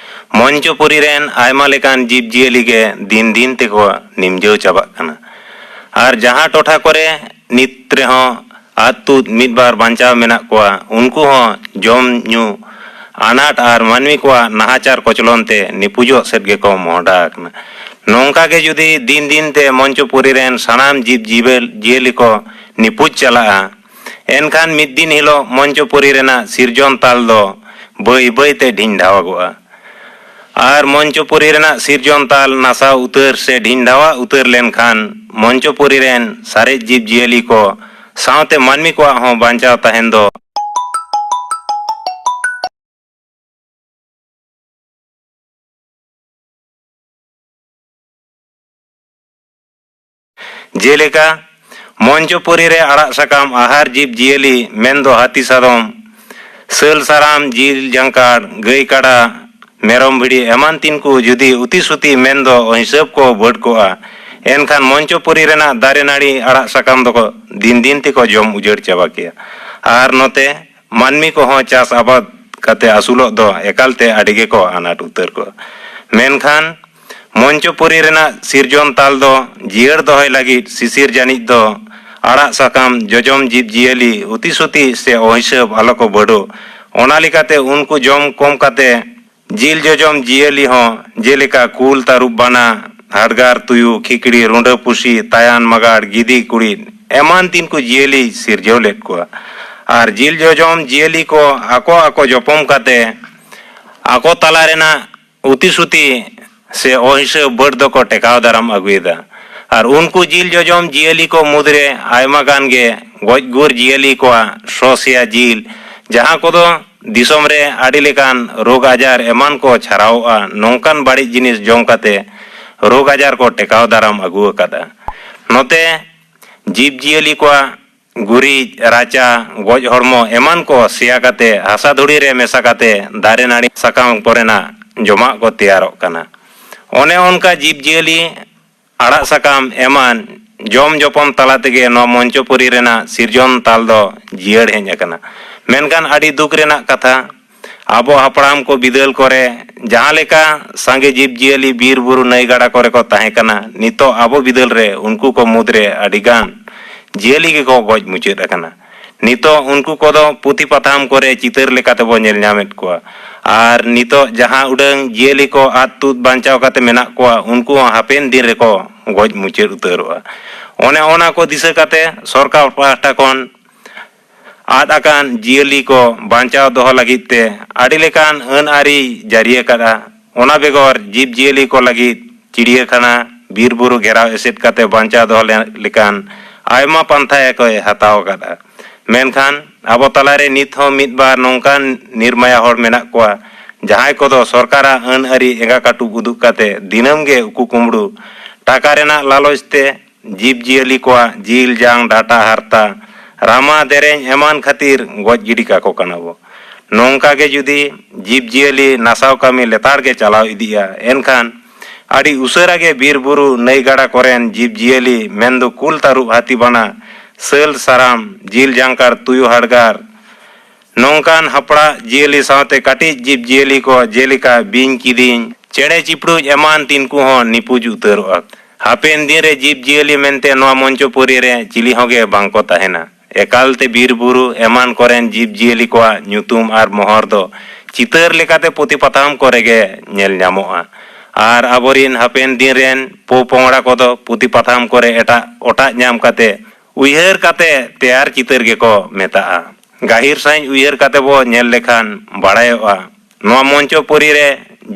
ᱢᱚᱧᱪᱚᱯᱩᱨᱤ ᱨᱮᱱ ᱟᱭᱢᱟ ᱞᱮᱠᱟᱱ ᱡᱤᱵᱽ ᱡᱤᱭᱟᱹᱞᱤ ᱜᱮ ᱫᱤᱱ ᱫᱤᱱ ᱛᱮᱠᱚ ᱱᱤᱢᱡᱟᱹᱣ ᱪᱟᱵᱟᱜ ᱠᱟᱱᱟ᱾ ᱟᱨ ᱡᱟᱦᱟᱸ ᱴᱚᱴᱷᱟ ᱠᱚᱨᱮ ᱱᱤᱛ ᱨᱮᱦᱚᱸ ᱟᱫ ᱛᱩᱫ ᱢᱤᱫ ᱵᱟᱨ ᱵᱟᱧᱪᱟᱣ ᱢᱮᱱᱟᱜ ᱠᱚᱣᱟ, ᱩᱱᱠᱩ ᱦᱚᱸ ᱡᱚᱢ ᱧᱩ ᱟᱱᱟᱴ ᱟᱨ ᱢᱟᱹᱱᱢᱤ ᱠᱚᱣᱟᱜ ᱱᱟᱦᱟᱪᱟᱨ ᱠᱚᱪᱞᱚᱱ ᱛᱮ ᱱᱤᱯᱩᱡᱚᱜ ᱥᱮᱫ ᱜᱮᱠᱚ ᱢᱚᱦᱰᱟ ᱟᱠᱟᱱᱟ᱾ ᱱᱚᱝᱠᱟ ᱜᱮ ᱡᱩᱫᱤ ᱫᱤᱱ ᱫᱤᱱ ᱛᱮ ᱢᱚᱧᱪᱚᱯᱩᱨᱤ ᱨᱮᱱ ᱥᱟᱱᱟᱢ ᱡᱤᱵᱽ ᱡᱤᱵᱮᱞ-, ᱡᱤᱭᱟᱹᱞᱤ ᱠᱚ ᱱᱤᱯᱩᱡ ᱪᱟᱞᱟᱜᱼᱟ, ᱮᱱᱠᱷᱟᱱ ᱢᱤᱫ ᱫᱤᱱ ᱦᱤᱞᱳᱜ ᱢᱚᱧᱪᱚᱯᱩᱨᱤ ᱨᱮᱱᱟᱜ ᱥᱤᱨᱡᱚᱱ ᱛᱟᱞ ᱫᱚ ᱵᱟᱹᱭ ᱵᱟᱹᱭ ᱛᱮ ᱰᱷᱤᱧᱰᱷᱟᱣᱟᱜᱚᱜᱼᱟ᱾ ᱟᱨ ᱢᱚᱧᱪᱚᱯᱩᱨᱤ ᱨᱮᱱᱟᱜ ᱥᱤᱨᱡᱚᱱ ᱛᱟᱞ ᱱᱟᱥᱟᱣ ᱩᱛᱟᱹᱨ ᱥᱮ ᱰᱷᱤᱱᱰᱟᱣᱟᱜ ᱩᱛᱟᱹᱨ ᱞᱮᱱᱠᱷᱟᱱ ᱢᱚᱧᱪᱚᱯᱩᱨᱤ ᱨᱮᱱ ᱥᱟᱨᱮᱡ ᱡᱤᱵᱽ ᱡᱤᱭᱟᱹᱞᱤ ᱠᱚ ᱥᱟᱶᱛᱮ ᱢᱟᱹᱱᱢᱤ ᱠᱚᱣᱟᱜ ᱦᱚᱸ ᱵᱟᱧᱪᱟᱣ ᱛᱟᱦᱮᱱ ᱫᱚ ᱡᱮᱞᱮᱠᱟ, ᱢᱚᱧᱪᱚᱯᱩᱨᱤ ᱨᱮ ᱟᱲᱟᱜ ᱥᱟᱠᱟᱢ ᱟᱦᱟᱨ ᱡᱤᱵᱽ ᱡᱤᱭᱟᱹᱞᱤ ᱢᱮᱱᱫᱚ ᱦᱟᱹᱛᱤ ᱥᱟᱫᱚᱢ, ᱥᱟᱹᱞ ᱥᱟᱨᱟᱢ, ᱡᱤᱞ ᱡᱟᱝᱠᱟᱲ, ᱜᱟᱹᱭ ᱠᱟᱰᱟ, ᱢᱮᱨᱚᱢ ᱵᱷᱤᱰᱤ ᱮᱢᱟᱱ ᱛᱤᱱ ᱠᱚ ᱡᱩᱫᱤ ᱩᱛᱤ ᱥᱩᱛᱤ ᱢᱮᱱᱫᱚ ᱦᱤᱥᱟᱹᱵ ᱠᱚ ᱵᱟᱹᱰ ᱠᱚᱜᱼᱟ, ᱮᱱᱠᱷᱟᱱ ᱢᱚᱧᱪᱚᱯᱩᱨᱤ ᱨᱮᱱᱟᱜ ᱫᱟᱨᱮ ᱱᱟᱹᱲᱤ ᱟᱲᱟᱜ ᱥᱟᱠᱟᱢ ᱫᱚᱠᱚ ᱫᱤᱱ ᱫᱤᱱ ᱛᱮᱠᱚ ᱡᱚᱢ ᱩᱡᱟᱹᱲ ᱪᱟᱵᱟ ᱠᱮᱭᱟ᱾ ᱟᱨ ᱱᱚᱛᱮ ᱢᱟᱹᱱᱢᱤ ᱠᱚᱦᱚᱸ ᱪᱟᱥ ᱟᱵᱟᱫ ᱠᱟᱛᱮ ᱟᱹᱥᱩᱞᱚᱜ ᱫᱚ ᱮᱠᱟᱞᱛᱮ ᱟᱹᱰᱤ ᱜᱮᱠᱚ ᱟᱱᱟᱴ ᱩᱛᱟᱹᱨ ᱠᱚᱜᱼᱟ᱾ ᱢᱮᱱᱠᱷᱟᱱ ᱢᱚᱧᱪᱚᱯᱩᱨᱤ ᱨᱮᱱᱟᱜ ᱥᱤᱨᱡᱚᱱ ᱛᱟᱞ ᱫᱚ ᱡᱤᱭᱟᱹᱲ ᱫᱚᱦᱚᱭ ᱞᱟᱹᱜᱤᱫ ᱥᱤᱥᱤᱨ ᱡᱟᱹᱱᱤᱡ ᱫᱚ ᱟᱲᱟᱜ ᱥᱟᱠᱟᱢ ᱡᱚᱡᱚᱢ ᱡᱤᱵᱽ ᱡᱤᱭᱟᱹᱞᱤ ᱩᱛᱤ ᱥᱩᱛᱤ ᱥᱮ ᱚᱦᱤᱥᱟᱹᱵ ᱟᱞᱚ ᱠᱚ ᱵᱟᱹᱰᱚᱜ, ᱚᱱᱟ ᱞᱮᱠᱟᱛᱮ ᱩᱱᱠᱩ ᱡᱚᱢ ᱠᱚᱢ ᱠᱟᱛᱮ ᱡᱤᱞ ᱡᱚᱡᱚᱢ ᱡᱤᱭᱟᱹᱞᱤ ᱦᱚᱸ, ᱡᱮᱞᱮᱠᱟ ᱠᱩᱞ, ᱛᱟᱹᱨᱩᱵ, ᱵᱟᱱᱟ, ᱦᱟᱰᱜᱟᱨ, ᱛᱩᱭᱩ, ᱠᱷᱤᱠᱲᱤ, ᱨᱩᱸᱰᱟᱹ, ᱯᱩᱥᱤ, ᱛᱟᱭᱟᱱ, ᱢᱟᱜᱟᱲ, ᱜᱤᱫᱤ, ᱠᱩᱲᱤᱫ ᱮᱢᱟᱱ ᱛᱤᱱ ᱠᱚ ᱡᱤᱭᱟᱹᱞᱤᱭ ᱥᱤᱨᱡᱟᱹᱣ ᱞᱮᱫ ᱠᱚᱣᱟ᱾ ᱟᱨ ᱡᱤᱞ ᱡᱚᱡᱚᱢ ᱡᱤᱭᱟᱹᱞᱤ ᱠᱚ ᱟᱠᱚ ᱟᱠᱚ ᱡᱚᱯᱚᱢ ᱠᱟᱛᱮ ᱟᱠᱚ ᱛᱟᱞᱟ ᱨᱮᱱᱟᱜ ᱩᱛᱤ ᱥᱩᱛᱤ ᱥᱮ ᱚᱦᱤᱥᱟᱹ ᱵᱟᱹᱰ ᱫᱚᱠᱚ ᱴᱮᱠᱟᱣ ᱫᱟᱨᱟᱢ ᱟᱹᱜᱩᱭᱮᱫᱟ᱾ ᱟᱨ ᱩᱱᱠᱩ ᱡᱤᱞ ᱡᱚᱡᱚᱢ ᱡᱤᱭᱟᱹᱞᱤ ᱠᱚ ᱢᱩᱫᱽᱨᱮ ᱟᱭᱢᱟ ᱜᱟᱱ ᱜᱮ ᱜᱚᱡ ᱜᱩᱨ ᱡᱤᱭᱟᱹᱞᱤ ᱠᱚᱣᱟᱜ ᱥᱚ ᱥᱮᱭᱟ ᱡᱤᱞ, ᱡᱟᱦᱟᱸ ᱠᱚᱫᱚ ᱫᱤᱥᱚᱢ ᱨᱮ ᱟᱹᱰᱤ ᱞᱮᱠᱟᱱ ᱨᱳᱜᱽ ᱟᱡᱟᱨ ᱮᱢᱟᱱ ᱠᱚ ᱪᱷᱟᱨᱟᱣᱚᱜᱼᱟ, ᱱᱚᱝᱠᱟᱱ ᱵᱟᱹᱲᱤᱡ ᱡᱤᱱᱤᱥ ᱡᱚᱢ ᱠᱟᱛᱮ ᱨᱳᱜᱽ ᱟᱡᱟᱨ ᱠᱚ ᱴᱮᱠᱟᱣ ᱫᱟᱨᱟᱢ ᱟᱹᱜᱩ ᱟᱠᱟᱫᱟ᱾ ᱱᱚᱛᱮ ᱡᱤᱵᱽ ᱡᱤᱭᱟᱹᱞᱤ ᱠᱚᱣᱟᱜ ᱜᱩᱨᱤᱡ, ᱨᱟᱪᱟ, ᱜᱚᱡ ᱦᱚᱲᱢᱚ ᱮᱢᱟᱱ ᱠᱚ ᱥᱮᱭᱟ ᱠᱟᱛᱮ ᱦᱟᱥᱟ ᱫᱷᱩᱲᱤ ᱨᱮ ᱢᱮᱥᱟ ᱠᱟᱛᱮ ᱫᱟᱨᱮ ᱱᱟᱹᱲᱤ ᱥᱟᱠᱟᱢ ᱠᱚᱨᱮᱱᱟᱜ ᱡᱚᱢᱟᱜ ᱠᱚ ᱛᱮᱭᱟᱨᱚᱜ ᱠᱟᱱᱟ᱾ ᱚᱱᱮ ᱚᱱᱠᱟ ᱡᱤᱵᱽ ᱡᱤᱭᱟᱹᱞᱤ ᱟᱲᱟᱜ ᱥᱟᱠᱟᱢ ᱮᱢᱟᱱ ᱡᱚᱢ ᱡᱚᱯᱚᱢ ᱛᱟᱞᱟ ᱛᱮᱜᱮ ᱱᱚᱣᱟ ᱢᱚᱧᱪᱚᱯᱩᱨᱤ ᱨᱮᱱᱟᱜ ᱥᱤᱨᱡᱚᱱ ᱛᱟᱞ ᱫᱚ ᱡᱤᱭᱟᱹᱲ ᱦᱮᱡ ᱟᱠᱟᱱᱟ᱾ ᱢᱮᱱᱠᱷᱟᱱ ᱟᱹᱰᱤ ᱫᱩᱠ ᱨᱮᱱᱟᱜ ᱠᱟᱛᱷᱟ, ᱟᱵᱚ ᱦᱟᱯᱲᱟᱢ ᱠᱚ ᱵᱤᱫᱟᱹᱞ ᱠᱚᱨᱮ ᱡᱟᱦᱟᱸ ᱞᱮᱠᱟ ᱥᱟᱸᱜᱮ ᱡᱤᱵᱽ ᱡᱤᱭᱟᱹᱞᱤ ᱵᱤᱨ ᱵᱩᱨᱩ ᱱᱟᱹᱭ ᱜᱟᱰᱟ ᱠᱚᱨᱮ ᱠᱚ ᱛᱟᱦᱮᱸ ᱠᱟᱱᱟ, ᱱᱤᱛᱚᱜ ᱟᱵᱚ ᱵᱤᱫᱟᱹᱞ ᱨᱮ ᱩᱱᱠᱩ ᱠᱚ ᱢᱩᱫᱽᱨᱮ ᱟᱹᱰᱤ ᱜᱟᱱ ᱡᱤᱭᱟᱹᱞᱤ ᱜᱮᱠᱚ ᱜᱚᱡ ᱢᱩᱪᱟᱹᱫ ᱟᱠᱟᱱᱟ᱾ ᱱᱤᱛᱚᱜ ᱩᱱᱠᱩ ᱠᱚᱫᱚ ᱯᱩᱛᱷᱤ ᱯᱟᱛᱷᱟᱢ ᱠᱚᱨᱮ ᱪᱤᱛᱟᱹᱨ ᱞᱮᱠᱟ ᱛᱮᱵᱚ ᱧᱮᱞ ᱧᱟᱢᱮᱫ ᱠᱚᱣᱟ᱾ ᱟᱨ ᱱᱤᱛᱚᱜ ᱡᱟᱦᱟᱸ ᱩᱰᱟᱹᱝ ᱡᱤᱭᱟᱹᱞᱤ ᱠᱚ ᱟᱫ ᱛᱩᱫ ᱵᱟᱧᱪᱟᱣ ᱠᱟᱛᱮ ᱢᱮᱱᱟᱜ ᱠᱚᱣᱟ, ᱩᱱᱠᱩ ᱦᱚᱸ ᱦᱟᱯᱮᱱ ᱫᱤᱱ ᱨᱮᱠᱚ ᱜᱚᱡ ᱢᱩᱪᱟᱹᱫ ᱩᱛᱟᱹᱨᱚᱜᱼᱟ᱾ ᱚᱱᱮ ᱚᱱᱟ ᱠᱚ ᱫᱤᱥᱟᱹ ᱠᱟᱛᱮ ᱥᱚᱨᱠᱟᱨ ᱯᱟᱦᱴᱟ ᱠᱷᱚᱱ ᱟᱫ ᱟᱠᱟᱱ ᱡᱤᱭᱟᱹᱞᱤ ᱠᱚ ᱵᱟᱧᱪᱟᱣ ᱫᱚᱦᱚ ᱞᱟᱹᱜᱤᱫ ᱛᱮ ᱟᱹᱰᱤ ᱞᱮᱠᱟᱱ ᱟᱹᱱ ᱟᱹᱨᱤ ᱡᱟᱹᱨᱤ ᱟᱠᱟᱫᱼᱟ᱾ ᱚᱱᱟ ᱵᱮᱜᱚᱨ ᱡᱤᱵᱽ ᱡᱤᱭᱟᱹᱞᱤ ᱠᱚ ᱞᱟᱹᱜᱤᱫ ᱪᱤᱲᱤᱭᱟᱹᱠᱷᱟᱱᱟ, ᱵᱤᱨ ᱵᱩᱨᱩ ᱜᱷᱮᱨᱟᱣ ᱮᱥᱮᱫ ᱠᱟᱛᱮ ᱵᱟᱧᱪᱟᱣ ᱫᱚᱦᱚ ᱞᱮ-, ᱞᱮᱠᱟᱱ ᱟᱭᱢᱟ ᱯᱟᱱᱛᱷᱟ ᱜᱮᱠᱚ ᱦᱟᱛᱟᱣ ᱟᱠᱟᱫᱼᱟ᱾ ᱢᱮᱱᱠᱷᱟᱱ ᱟᱵᱚ ᱛᱟᱞᱟᱨᱮ ᱱᱤᱛ ᱦᱚᱸ ᱢᱤᱫ ᱵᱟᱨ ᱱᱚᱝᱠᱟᱱ ᱱᱤᱨᱢᱟᱭᱟ ᱦᱚᱲ ᱢᱮᱱᱟᱜ ᱠᱚᱣᱟ, ᱡᱟᱦᱟᱸᱭ ᱠᱚᱫᱚ ᱥᱚᱨᱠᱟᱨᱟᱜ ᱟᱹᱱ ᱟᱹᱨᱤ ᱮᱸᱜᱟ ᱠᱟᱹᱴᱩᱵ ᱩᱫᱩᱜ ᱠᱟᱛᱮ ᱫᱤᱱᱟᱹᱢ ᱜᱮ ᱩᱠᱩ ᱠᱩᱢᱵᱽᱲᱩ, ᱴᱟᱠᱟ ᱨᱮᱱᱟᱜ ᱞᱟᱞᱚᱪ ᱛᱮ ᱡᱤᱵᱽ ᱡᱤᱭᱟᱹᱞᱤ ᱠᱚᱣᱟᱜ ᱡᱤᱞ ᱡᱟᱝ, ᱰᱟᱴᱟ ᱦᱟᱨᱛᱟ, ᱨᱟᱢᱟ ᱫᱮᱨᱮᱧ ᱮᱢᱟᱱ ᱠᱷᱟᱹᱛᱤᱨ ᱜᱚᱡ ᱜᱤᱰᱤ ᱠᱟᱠᱚ ᱠᱟᱱᱟ ᱵᱚ᱾ ᱱᱚᱝᱠᱟ ᱜᱮ ᱡᱩᱫᱤ ᱡᱤᱵᱽ ᱡᱤᱭᱟᱹᱞᱤ ᱱᱟᱥᱟᱣ ᱠᱟᱹᱢᱤ ᱞᱮᱛᱟᱲ ᱜᱮ ᱪᱟᱞᱟᱣ ᱤᱫᱤᱜᱼᱟ, ᱮᱱᱠᱷᱟᱱ ᱟᱹᱰᱤ ᱩᱥᱟᱹᱨᱟ ᱜᱮ ᱵᱤᱨ ᱵᱩᱨᱩ, ᱱᱟᱹᱭ ᱜᱟᱰᱟ ᱠᱚᱨᱮᱱ ᱡᱤᱵᱽ ᱡᱤᱭᱟᱹᱞᱤ ᱢᱮᱱᱫᱚ ᱠᱩᱞ, ᱛᱟᱹᱨᱩᱵ, ᱦᱟᱹᱛᱤ, ᱵᱟᱱᱟ, ᱥᱟᱹᱞ, ᱥᱟᱨᱟᱢ, ᱡᱤᱞ ᱡᱟᱝᱠᱟᱲ, ᱛᱩᱭᱩ, ᱦᱟᱰᱜᱟᱨ, ᱱᱚᱝᱠᱟᱱ ᱦᱟᱯᱲᱟᱜ ᱡᱤᱭᱟᱹᱞᱤ ᱥᱟᱶᱛᱮ ᱠᱟᱹᱴᱤᱡ ᱡᱤᱵᱽ ᱡᱤᱭᱟᱹᱞᱤ ᱠᱚ ᱡᱮᱞᱮᱠᱟ ᱵᱤᱧ, ᱠᱤᱫᱤᱧ, ᱪᱮᱬᱮ ᱪᱤᱯᱨᱩᱡ ᱮᱢᱟᱱ ᱛᱤᱱᱠᱩ ᱦᱚᱸ ᱱᱤᱯᱩᱡ ᱩᱛᱟᱹᱨᱚᱜᱼᱟ᱾ ᱦᱟᱯᱮᱱ ᱫᱤᱱ ᱨᱮ ᱡᱤᱵᱽ ᱡᱤᱭᱟᱹᱞᱤ ᱢᱮᱱᱛᱮ ᱱᱚᱣᱟ ᱢᱚᱧᱪᱚᱯᱩᱨᱤ ᱨᱮ ᱪᱤᱞᱤ ᱦᱚᱸᱜᱮ ᱵᱟᱝᱠᱚ ᱛᱟᱦᱮᱱᱟ᱾ ᱮᱠᱟᱞᱛᱮ ᱵᱤᱨ ᱵᱩᱨᱩ ᱮᱢᱟᱱ ᱠᱚᱨᱮᱱ ᱡᱤᱵᱽ ᱡᱤᱭᱟᱹᱞᱤ ᱠᱚᱣᱟᱜ ᱧᱩᱛᱩᱢ ᱟᱨ ᱢᱚᱦᱚᱨ ᱫᱚ ᱪᱤᱛᱟᱹᱨ ᱞᱮᱠᱟᱛᱮ ᱯᱩᱛᱷᱤ ᱯᱟᱛᱷᱟᱢ ᱠᱚᱨᱮ ᱜᱮ ᱧᱮᱞ ᱧᱟᱢᱚᱜᱼᱟ᱾ ᱟᱨ ᱟᱵᱚᱨᱤᱱ ᱦᱟᱯᱮᱱ ᱫᱤᱱ ᱨᱮᱱ ᱯᱚ ᱯᱚᱝᱲᱟ ᱠᱚᱫᱚ ᱯᱩᱛᱷᱤ ᱯᱟᱛᱷᱟᱢ ᱠᱚᱨᱮ ᱮᱴᱟᱜ ᱚᱴᱟᱜ ᱧᱟᱢ ᱠᱟᱛᱮ ᱩᱭᱦᱟᱹᱨ ᱠᱟᱛᱮ ᱛᱮᱭᱟᱨ ᱪᱤᱛᱟᱹᱨ ᱜᱮᱠᱚ ᱢᱮᱛᱟᱜᱼᱟ᱾ ᱜᱟᱹᱦᱤᱨ ᱥᱟᱹᱦᱤᱡ ᱩᱭᱦᱟᱹᱨ ᱠᱟᱛᱮ ᱵᱚ ᱧᱮᱞ ᱞᱮᱠᱷᱟᱱ ᱵᱟᱲᱟᱭᱚᱜᱼᱟ, ᱱᱚᱣᱟ ᱢᱚᱧᱪᱚᱯᱩᱨᱤ ᱨᱮ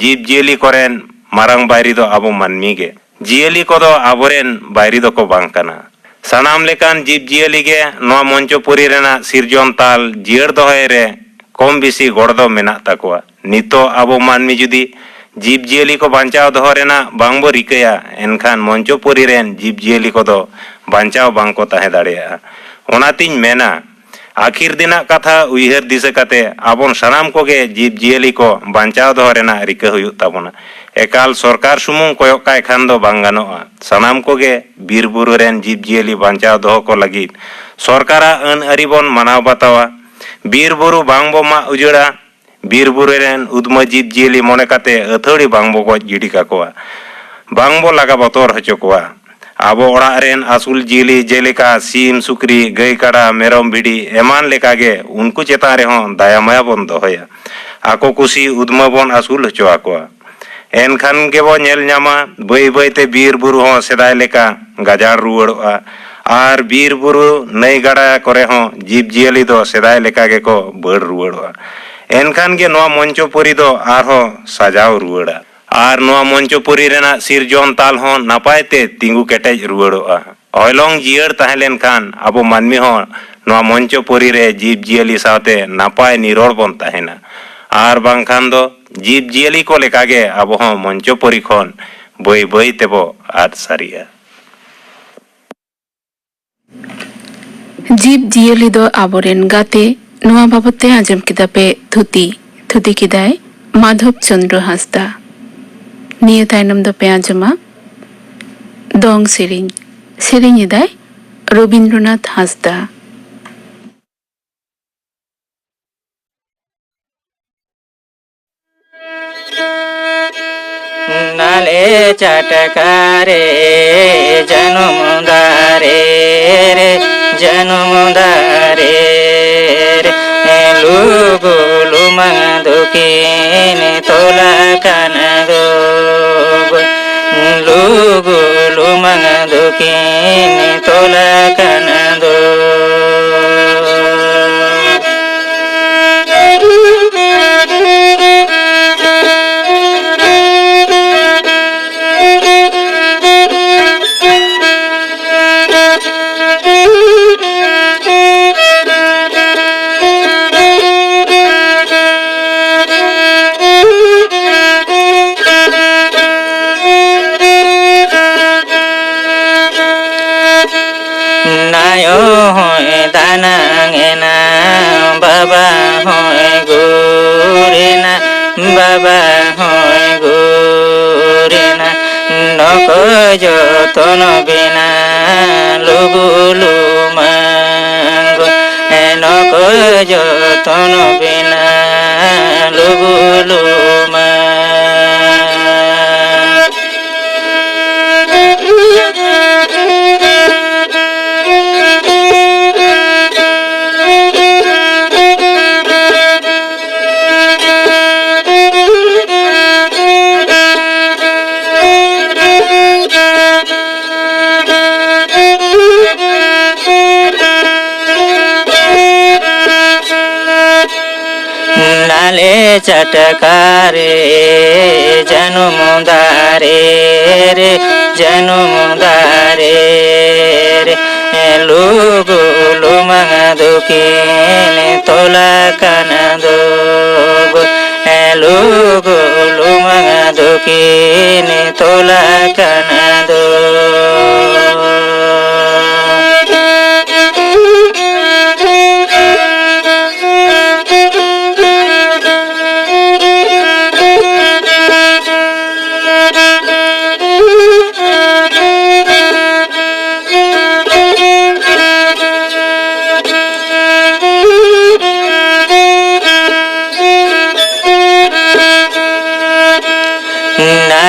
ᱡᱤᱵᱽ ᱡᱤᱭᱟᱹᱞᱤ ᱠᱚᱨᱮᱱ ᱢᱟᱨᱟᱝ ᱵᱟᱹᱭᱨᱤ ᱫᱚ ᱟᱵᱚ ᱢᱟᱹᱱᱢᱤ ᱜᱮ᱾ ᱡᱤᱭᱟᱹᱞᱤ ᱠᱚᱫᱚ ᱟᱵᱚᱨᱮᱱ ᱵᱟᱹᱭᱨᱤ ᱫᱚᱠᱚ ᱵᱟᱝ ᱠᱟᱱᱟ᱾ ᱥᱟᱱᱟᱢ ᱞᱮᱠᱟᱱ ᱡᱤᱵᱽ ᱡᱤᱭᱟᱹᱞᱤ ᱜᱮ ᱱᱚᱣᱟ ᱢᱚᱧᱪᱚᱯᱩᱨᱤ ᱨᱮᱱᱟᱜ ᱥᱤᱨᱡᱚᱱ ᱛᱟᱞ ᱡᱤᱭᱟᱹᱲ ᱫᱚᱦᱚᱭ ᱨᱮ ᱠᱚᱢ ᱵᱮᱥᱤ ᱜᱚᱲ ᱫᱚ ᱢᱮᱱᱟᱜ ᱛᱟᱠᱚᱣᱟ᱾ ᱱᱤᱛᱚᱜ ᱟᱵᱚ ᱢᱟᱹᱱᱢᱤ ᱡᱩᱫᱤ ᱡᱤᱵᱽ ᱡᱤᱭᱟᱹᱞᱤ ᱠᱚ ᱵᱟᱧᱪᱟᱣ ᱫᱚᱦᱚ ᱨᱮᱱᱟᱜ ᱵᱟᱝ ᱵᱚ ᱨᱤᱠᱟᱹᱭᱟ, ᱮᱱᱠᱷᱟᱱ ᱢᱚᱧᱪᱚᱯᱩᱨᱤ ᱨᱮᱱ ᱡᱤᱵᱽ ᱡᱤᱭᱟᱹᱞᱤ ᱠᱚᱫᱚ ᱵᱟᱧᱪᱟᱣ ᱵᱟᱝ ᱠᱚ ᱛᱟᱦᱮᱸ ᱫᱟᱲᱮᱭᱟᱜᱼᱟ᱾ ᱚᱱᱟᱛᱤᱧ ᱢᱮᱱᱟ, ᱟᱹᱠᱷᱤᱨ ᱫᱤᱱᱟᱜ ᱠᱟᱛᱷᱟ ᱩᱭᱦᱟᱹᱨ ᱫᱤᱥᱟᱹ ᱠᱟᱛᱮ ᱟᱵᱚᱱ ᱥᱟᱱᱟᱢ ᱠᱚᱜᱮ ᱡᱤᱵᱽ ᱡᱤᱭᱟᱹᱞᱤ ᱠᱚ ᱵᱟᱧᱪᱟᱣ ᱫᱚᱦᱚ ᱨᱮᱱᱟᱜ ᱨᱤᱠᱟᱹ ᱦᱩᱭᱩᱜ ᱛᱟᱵᱚᱱᱟ᱾ ᱮᱠᱟᱞ ᱥᱚᱨᱠᱟᱨ ᱥᱩᱢᱩᱝ ᱠᱚᱭᱚᱜ ᱠᱟᱭ ᱠᱷᱟᱱ ᱫᱚ ᱵᱟᱝ ᱜᱟᱱᱚᱜᱼᱟ᱾ ᱥᱟᱱᱟᱢ ᱠᱚᱜᱮ ᱵᱤᱨ ᱵᱩᱨᱩ ᱨᱮᱱ ᱡᱤᱵᱽ ᱡᱤᱭᱟᱹᱞᱤ ᱵᱟᱧᱪᱟᱣ ᱫᱚᱦᱚ ᱠᱚ ᱞᱟᱹᱜᱤᱫ ᱥᱚᱨᱠᱟᱨᱟᱜ ᱟᱹᱱ ᱟᱹᱨᱤ ᱵᱚᱱ ᱢᱟᱱᱟᱣ ᱵᱟᱛᱟᱣᱟ᱾ ᱵᱤᱨ ᱵᱩᱨᱩ ᱵᱟᱝ ᱵᱚ ᱢᱟᱜ ᱩᱡᱟᱹᱲᱟ᱾ ᱵᱤᱨ ᱵᱩᱨᱩ ᱨᱮᱱ ᱩᱫᱽᱢᱟᱹ ᱡᱤᱵᱽ ᱡᱤᱭᱟᱹᱞᱤ ᱢᱚᱱᱮ ᱠᱟᱛᱮ ᱟᱹᱛᱷᱟᱹᱲᱤ ᱵᱟᱝ ᱵᱚ ᱜᱚᱡ ᱜᱤᱰᱤ ᱠᱟᱠᱚᱣᱟ, ᱵᱟᱝ ᱵᱚ ᱞᱟᱜᱟ ᱵᱚᱛᱚᱨ ᱦᱚᱪᱚ ᱠᱚᱣᱟ᱾ ᱟᱵᱚ ᱚᱲᱟᱜ ᱨᱮᱱ ᱟᱹᱥᱩᱞ ᱡᱤᱭᱟᱹᱞᱤ ᱡᱮᱞᱮᱠᱟ ᱥᱤᱢ, ᱥᱩᱠᱨᱤ, ᱜᱟᱹᱭ, ᱠᱟᱰᱟ, ᱢᱮᱨᱚᱢ, ᱵᱷᱤᱰᱤ ᱮᱢᱟᱱ ᱞᱮᱠᱟ ᱜᱮ ᱩᱱᱠᱩ ᱪᱮᱛᱟᱱ ᱨᱮᱦᱚᱸ ᱫᱟᱭᱟ ᱢᱟᱭᱟ ᱵᱚᱱ ᱫᱚᱦᱚᱭᱟ᱾ ᱟᱠᱚ ᱠᱩᱥᱤ ᱩᱫᱽᱢᱟᱹ ᱵᱚᱱ ᱟᱹᱥᱩᱞ ᱦᱚᱪᱚ ᱟᱠᱚᱣᱟ᱾ ᱮᱱᱠᱷᱟᱱ ᱜᱮᱵᱚ ᱧᱮᱞ ᱧᱟᱢᱟ ᱵᱟᱹᱭ ᱵᱟᱹᱭ ᱛᱮ ᱵᱤᱨ ᱵᱩᱨᱩ ᱦᱚᱸ ᱥᱮᱫᱟᱭ ᱞᱮᱠᱟ ᱜᱟᱡᱟᱲ ᱨᱩᱣᱟᱹᱲᱚᱜᱼᱟ᱾ ᱟᱨ ᱵᱤᱨ ᱵᱩᱨᱩ, ᱱᱟᱹᱭ ᱜᱟᱰᱟ ᱠᱚᱨᱮ ᱦᱚᱸ ᱡᱤᱵᱽ ᱡᱤᱭᱟᱹᱞᱤ ᱫᱚ ᱥᱮᱫᱟᱭ ᱞᱮᱠᱟ ᱜᱮᱠᱚ ᱵᱟᱹᱲ ᱨᱩᱣᱟᱹᱲᱚᱜᱼᱟ᱾ ᱮᱱᱠᱷᱟᱱ ᱜᱮ ᱱᱚᱣᱟ ᱢᱚᱧᱪᱚᱯᱩᱨᱤ ᱫᱚ ᱟᱨᱦᱚᱸ ᱥᱟᱡᱟᱣ ᱨᱩᱣᱟᱹᱲᱟ᱾ ᱟᱨ ᱱᱚᱣᱟ ᱢᱚᱧᱪᱚᱯᱩᱨᱤ ᱨᱮᱱᱟᱜ ᱥᱤᱨᱡᱚᱱ ᱛᱟᱞ ᱦᱚᱸ ᱱᱟᱯᱟᱭ ᱛᱮ ᱛᱤᱸᱜᱩ ᱠᱮᱴᱮᱡ ᱨᱩᱣᱟᱹᱲᱚᱜᱼᱟ᱾ ᱦᱚᱭᱞᱚᱝ ᱡᱤᱭᱟᱹᱲ ᱛᱟᱦᱮᱸ ᱞᱮᱱᱠᱷᱟᱱ ᱟᱵᱚ ᱢᱟᱹᱱᱢᱤ ᱦᱚᱸ ᱱᱚᱣᱟ ᱢᱚᱧᱪᱚᱯᱩᱨᱤ ᱨᱮ ᱡᱤᱵᱽ ᱡᱤᱭᱟᱹᱞᱤ ᱥᱟᱶᱛᱮ ᱱᱟᱯᱟᱭ ᱱᱤᱨᱚᱲ ᱵᱚᱱ ᱛᱟᱦᱮᱱᱟ᱾ ᱟᱨ ᱵᱟᱝᱠᱷᱟᱱ ᱫᱚ ᱡᱤᱵᱽ ᱡᱤᱭᱟᱹᱞᱤ ᱠᱚ ᱞᱮᱠᱟᱜᱮ ᱟᱵᱚ ᱦᱚᱸ ᱢᱚᱧᱪᱚᱯᱩᱨᱤ ᱠᱷᱚᱱ ᱵᱟᱹᱭ ᱵᱟᱹᱭ ᱛᱮᱵᱚ ᱟᱫ ᱥᱟᱹᱨᱤᱜᱼᱟ᱾ ᱡᱤᱵᱽ ᱡᱤᱭᱟᱹᱞᱤ ᱫᱚ ᱟᱵᱚᱨᱮᱱ ᱜᱟᱛᱮ, ᱱᱚᱣᱟ ᱵᱟᱵᱚᱛ ᱛᱮ ᱟᱸᱡᱚᱢ ᱠᱮᱫᱟ ᱯᱮ ᱛᱷᱩᱛᱤ᱾ ᱛᱷᱩᱛᱤ ᱠᱮᱫᱟᱭ ᱢᱟᱫᱷᱚᱵ ᱪᱚᱸᱫᱽᱨᱚ ᱦᱟᱸᱥᱫᱟ᱾ ᱱᱤᱭᱟᱹ ᱛᱟᱭᱱᱚᱢ ᱫᱚᱯᱮ ᱟᱸᱡᱚᱢᱟ ᱫᱚᱝ ᱥᱮᱨᱮᱧ᱾ ᱥᱮᱨᱮᱧ ᱮᱫᱟᱭ ᱨᱚᱵᱤᱱᱫᱨᱚᱱᱟᱛᱷ ᱦᱟᱸᱥᱫᱟ᱾ ᱱᱟᱞᱮ ᱪᱟᱴᱠᱟ ᱨᱮ ᱡᱟᱹᱱᱩᱢ ᱫᱟᱨᱮ ᱨᱮ, ᱡᱟᱹᱱᱩᱢ ᱫᱟᱨᱮ ᱨᱮ, ᱞᱩᱜᱩ ᱞᱩᱢᱟᱹᱝ ᱫᱚᱠᱤᱱ ᱛᱚᱞ ᱟᱠᱟᱱ ᱫᱚ᱾ ᱞᱩᱜᱩ ᱞᱩᱢᱟᱹᱝ ᱫᱚᱠᱤᱱ ᱛᱚᱞ ᱟᱠᱟᱱ ᱫᱚ᱾ ᱱᱟᱭᱚ ᱦᱚᱸᱭ ᱫᱟᱱᱟᱝ ᱮᱱᱟ, ᱵᱟᱵᱟ ᱦᱚᱸᱭ ᱜᱩᱨᱮᱱᱟ, ᱵᱟᱵᱟ ᱦᱚᱸᱭ ᱜᱩᱨᱮᱱᱟ᱾ ᱱᱚᱠᱚ ᱡᱚᱛᱚᱱ ᱵᱮᱱᱟ ᱞᱩᱜᱩ ᱞᱩᱢᱟᱹᱝ ᱜᱚ, ᱱᱚᱠᱚ ᱡᱚᱛᱚᱱ ᱵᱮᱱᱟ ᱞᱩᱜᱩ ᱞᱩᱢᱟᱹᱝ᱾ ᱪᱟᱴᱠᱟ ᱨᱮ ᱡᱟᱹᱱᱩᱢ ᱫᱟᱨᱮ ᱨᱮ, ᱡᱟᱹᱱᱩᱢ ᱫᱟᱨᱮ ᱨᱮ, ᱞᱩᱜᱩ ᱞᱩᱢᱟᱹᱝ ᱫᱚᱠᱤᱱ ᱛᱚᱞ ᱟᱠᱟᱱ ᱫᱚ᱾ ᱞᱩᱜᱩ ᱞᱩᱢᱟᱹᱝ ᱫᱚᱠᱤᱱ ᱛᱚᱞ ᱟᱠᱟᱱ ᱫᱚ᱾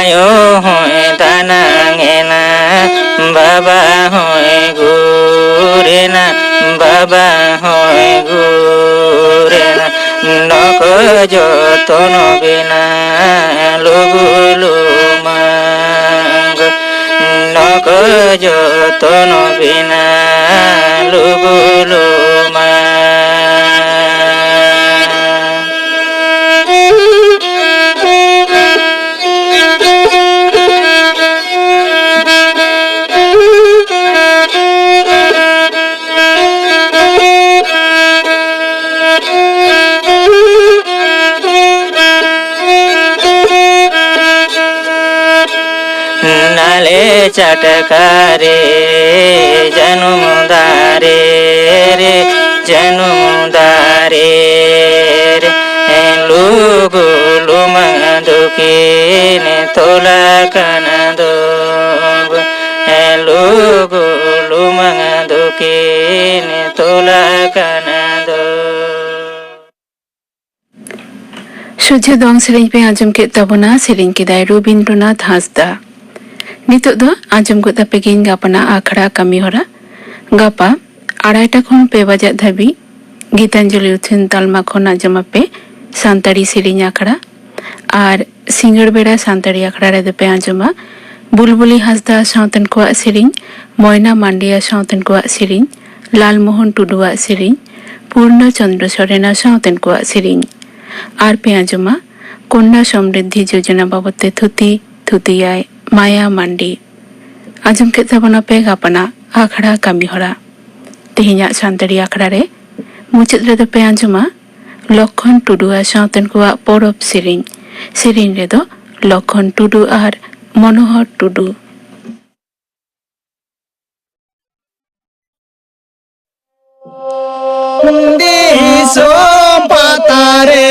ᱟᱭᱳ ᱦᱚᱸᱭ ᱫᱟᱱᱟᱝ ᱮᱱᱟ, ᱵᱟᱵᱟ ᱦᱚᱸᱭ ᱜᱩᱨ ᱮᱱᱟ, ᱵᱟᱵᱟ ᱦᱚᱸᱭ ᱜᱩᱨ ᱮᱱᱟ᱾ ᱱᱚᱠᱚ ᱡᱚᱛᱚᱱ ᱵᱮᱱᱟ ᱞᱩᱜᱩ ᱞᱩᱢᱟᱹᱝ, ᱱᱚᱠᱚ ᱡᱚᱛᱚᱱ ᱵᱮᱱᱟ ᱞᱩᱜᱩ ᱞᱩᱢᱟᱹᱝ᱾ ᱱᱟᱞᱮ ᱪᱟᱴᱠᱟ ᱨᱮ ᱡᱟᱹᱱᱩᱢ ᱫᱟᱨᱮ ᱨᱮ, ᱡᱟᱹᱱᱩᱢ ᱫᱟᱨᱮ ᱨᱮ, ᱞᱩᱜᱩ ᱞᱩᱢᱟᱹᱝ ᱫᱚᱠᱤᱱ ᱛᱚᱞ ᱟᱠᱟᱱ ᱫᱚ᱾ ᱞᱩᱜᱩ ᱞᱩᱢᱟᱹᱝ ᱫᱚᱠᱤᱱ ᱛᱚᱞ ᱟᱠᱟᱱ ᱫᱚ᱾ ᱥᱚᱡᱷᱮ ᱫᱚᱝ ᱥᱮᱨᱮᱧ ᱯᱮ ᱟᱸᱡᱚᱢ ᱠᱮᱫ ᱛᱟᱵᱚᱱᱟ, ᱥᱮᱨᱮᱧ ᱠᱮᱫᱟᱭ ᱨᱚᱵᱤᱱᱫᱨᱚᱱᱟᱛᱷ ᱦᱟᱸᱥᱫᱟ᱾ ᱱᱤᱛᱚᱜ ᱫᱚ ᱟᱸᱡᱚᱢ ᱜᱚᱫ ᱟᱯᱮ ᱜᱤᱧ ᱜᱟᱯᱟᱱᱟᱜ ᱟᱠᱷᱲᱟ ᱠᱟᱹᱢᱤ ᱦᱚᱨᱟ᱾ ᱜᱟᱯᱟ ᱟᱲᱟᱭᱴᱟ ᱠᱷᱚᱱ ᱯᱮ ᱵᱟᱡᱟᱜ ᱫᱷᱟᱹᱵᱤᱡ ᱜᱤᱛᱟᱧᱡᱚᱞᱤ ᱩᱪᱷᱟᱹᱱ ᱛᱟᱞᱢᱟ ᱠᱷᱚᱱ ᱟᱸᱡᱚᱢ ᱟᱯᱮ ᱥᱟᱱᱛᱟᱲᱤ ᱥᱮᱨᱮᱧ ᱟᱠᱷᱲᱟ᱾ ᱟᱨ ᱥᱤᱸᱜᱟᱹᱲ ᱵᱮᱲᱟ ᱥᱟᱱᱛᱟᱲᱤ ᱟᱠᱷᱲᱟ ᱨᱮᱫᱚ ᱯᱮ ᱟᱸᱡᱚᱢᱟ ᱵᱩᱞᱵᱩᱞᱤ ᱦᱟᱸᱥᱫᱟ ᱥᱟᱶᱛᱮᱱ ᱠᱚᱣᱟᱜ ᱥᱮᱨᱮᱧ, ᱢᱚᱭᱱᱟ ᱢᱟᱱᱰᱤᱭᱟ ᱥᱟᱶᱛᱮᱱ ᱠᱚᱣᱟᱜ ᱥᱮᱨᱮᱧ, ᱞᱟᱞᱢᱳᱦᱚᱱ ᱴᱩᱰᱩᱣᱟᱜ ᱥᱮᱨᱮᱧ, ᱯᱩᱨᱱᱚ ᱪᱚᱱᱫᱨᱚ ᱥᱚᱨᱮᱱᱟ ᱥᱟᱶᱛᱮᱱ ᱠᱚᱣᱟᱜ ᱥᱮᱨᱮᱧ᱾ ᱟᱨ ᱯᱮ ᱟᱸᱡᱚᱢᱟ ᱠᱚᱱᱱᱟ ᱥᱚᱢᱨᱤᱫᱷᱤ ᱡᱳᱡᱚᱱᱟ ᱵᱟᱵᱚᱫ ᱛᱮ ᱛᱷᱩᱛᱤ, ᱛᱷᱩᱛᱤᱭᱟᱭ ᱢᱟᱭᱟ ᱢᱟᱱᱰᱤ᱾ ᱟᱸᱡᱚᱢ ᱠᱮᱫ ᱛᱟᱵᱚᱱᱟᱯᱮ ᱜᱟᱯᱟᱱᱟᱜ ᱟᱠᱷᱲᱟ ᱠᱟᱹᱢᱤ ᱦᱚᱨᱟ᱾ ᱛᱮᱦᱮᱧᱟᱜ ᱥᱟᱱᱛᱟᱲᱤ ᱟᱠᱷᱲᱟ ᱨᱮ ᱢᱩᱪᱟᱹᱫ ᱨᱮᱫᱚ ᱯᱮ ᱟᱸᱡᱚᱢᱟ ᱞᱚᱠᱠᱷᱚᱱ ᱴᱩᱰᱩ ᱟᱨ ᱥᱟᱶᱛᱮᱱ ᱠᱚᱣᱟᱜ ᱯᱚᱨᱚᱵᱽ ᱥᱮᱨᱮᱧ᱾ ᱥᱮᱨᱮᱧ ᱨᱮᱫᱚ ᱞᱚᱠᱠᱷᱚᱱ ᱴᱩᱰᱩ ᱟᱨ ᱢᱚᱱᱳᱦᱚᱨ ᱴᱩᱰᱩ᱾ ᱫᱤᱥᱚᱢ ᱯᱟᱛᱟ ᱨᱮ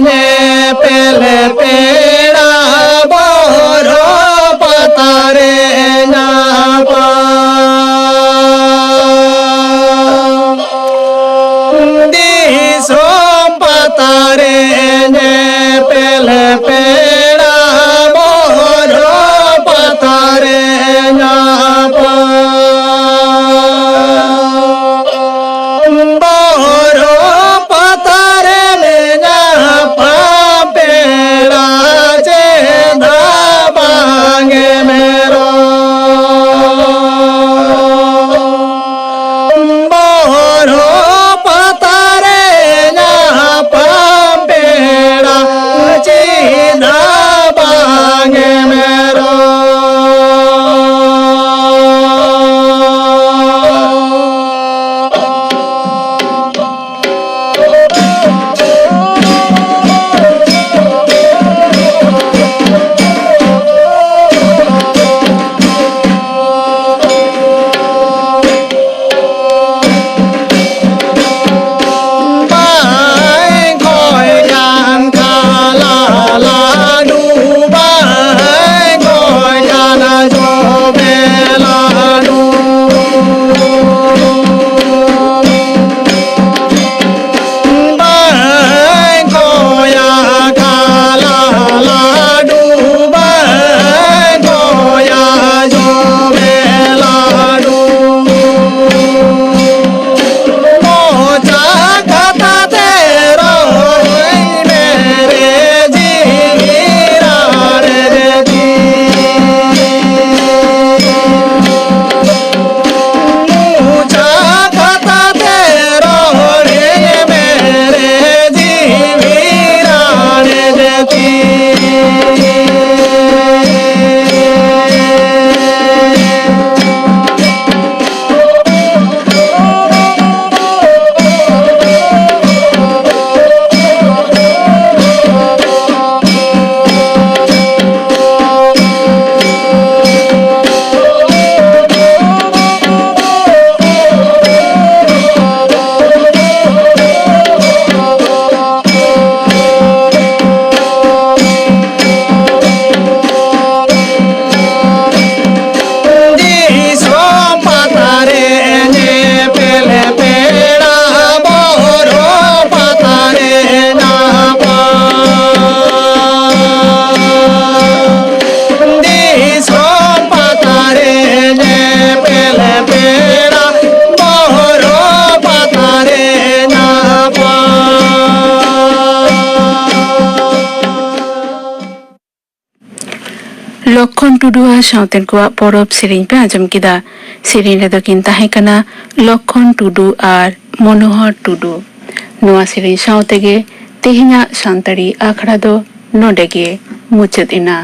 ᱧᱮᱯᱮᱞ ᱯᱮᱲᱟ, ᱵᱚᱨᱚ ᱯᱟᱛᱟ ᱨᱮ ᱧᱟᱯᱟᱢ᱾ ᱫᱤᱥᱚᱢ ᱯᱟᱛᱟ ᱨᱮ ᱧᱮᱯᱮᱞ ᱯᱮᱲᱟ, ᱵᱚᱨᱚ ᱯᱟᱛᱟ ᱨᱮ ᱧᱟᱯᱟᱢ᱾ ᱵᱚᱨᱚ ᱯᱟᱛᱟ ᱨᱮ ᱧᱟᱯᱟᱢ ᱯᱮᱲᱟ, ᱪᱮᱫᱟᱜ ᱵᱟᱝ ᱮᱢ ᱨᱚᱲ? ᱵᱚᱨᱚ ᱯᱟᱛᱟ ᱨᱮ ᱧᱟᱯᱟᱢ ᱯᱮᱲᱟ, ᱞᱚᱠᱠᱷᱚᱱ ᱴᱩᱰᱩ ᱟᱨ ᱥᱟᱶᱛᱮᱱ ᱠᱚᱣᱟᱜ ᱯᱚᱨᱚᱵᱽ ᱥᱮᱨᱮᱧ ᱯᱮ ᱟᱸᱡᱚᱢ ᱠᱮᱫᱟ᱾ ᱥᱮᱨᱮᱧ ᱨᱮᱫᱚ ᱠᱤᱱ ᱛᱟᱦᱮᱸ ᱠᱟᱱᱟ ᱞᱚᱠᱠᱷᱚᱱ ᱴᱩᱰᱩ ᱟᱨ ᱢᱚᱱᱳᱦᱚᱨ ᱴᱩᱰᱩ᱾ ᱱᱚᱣᱟ ᱥᱮᱨᱮᱧ ᱥᱟᱶ ᱛᱮᱜᱮ ᱛᱮᱦᱮᱧᱟᱜ ᱥᱟᱱᱛᱟᱲᱤ ᱟᱠᱷᱲᱟ ᱫᱚ ᱱᱚᱰᱮ ᱜᱮ ᱢᱩᱪᱟᱹᱫ ᱮᱱᱟ᱾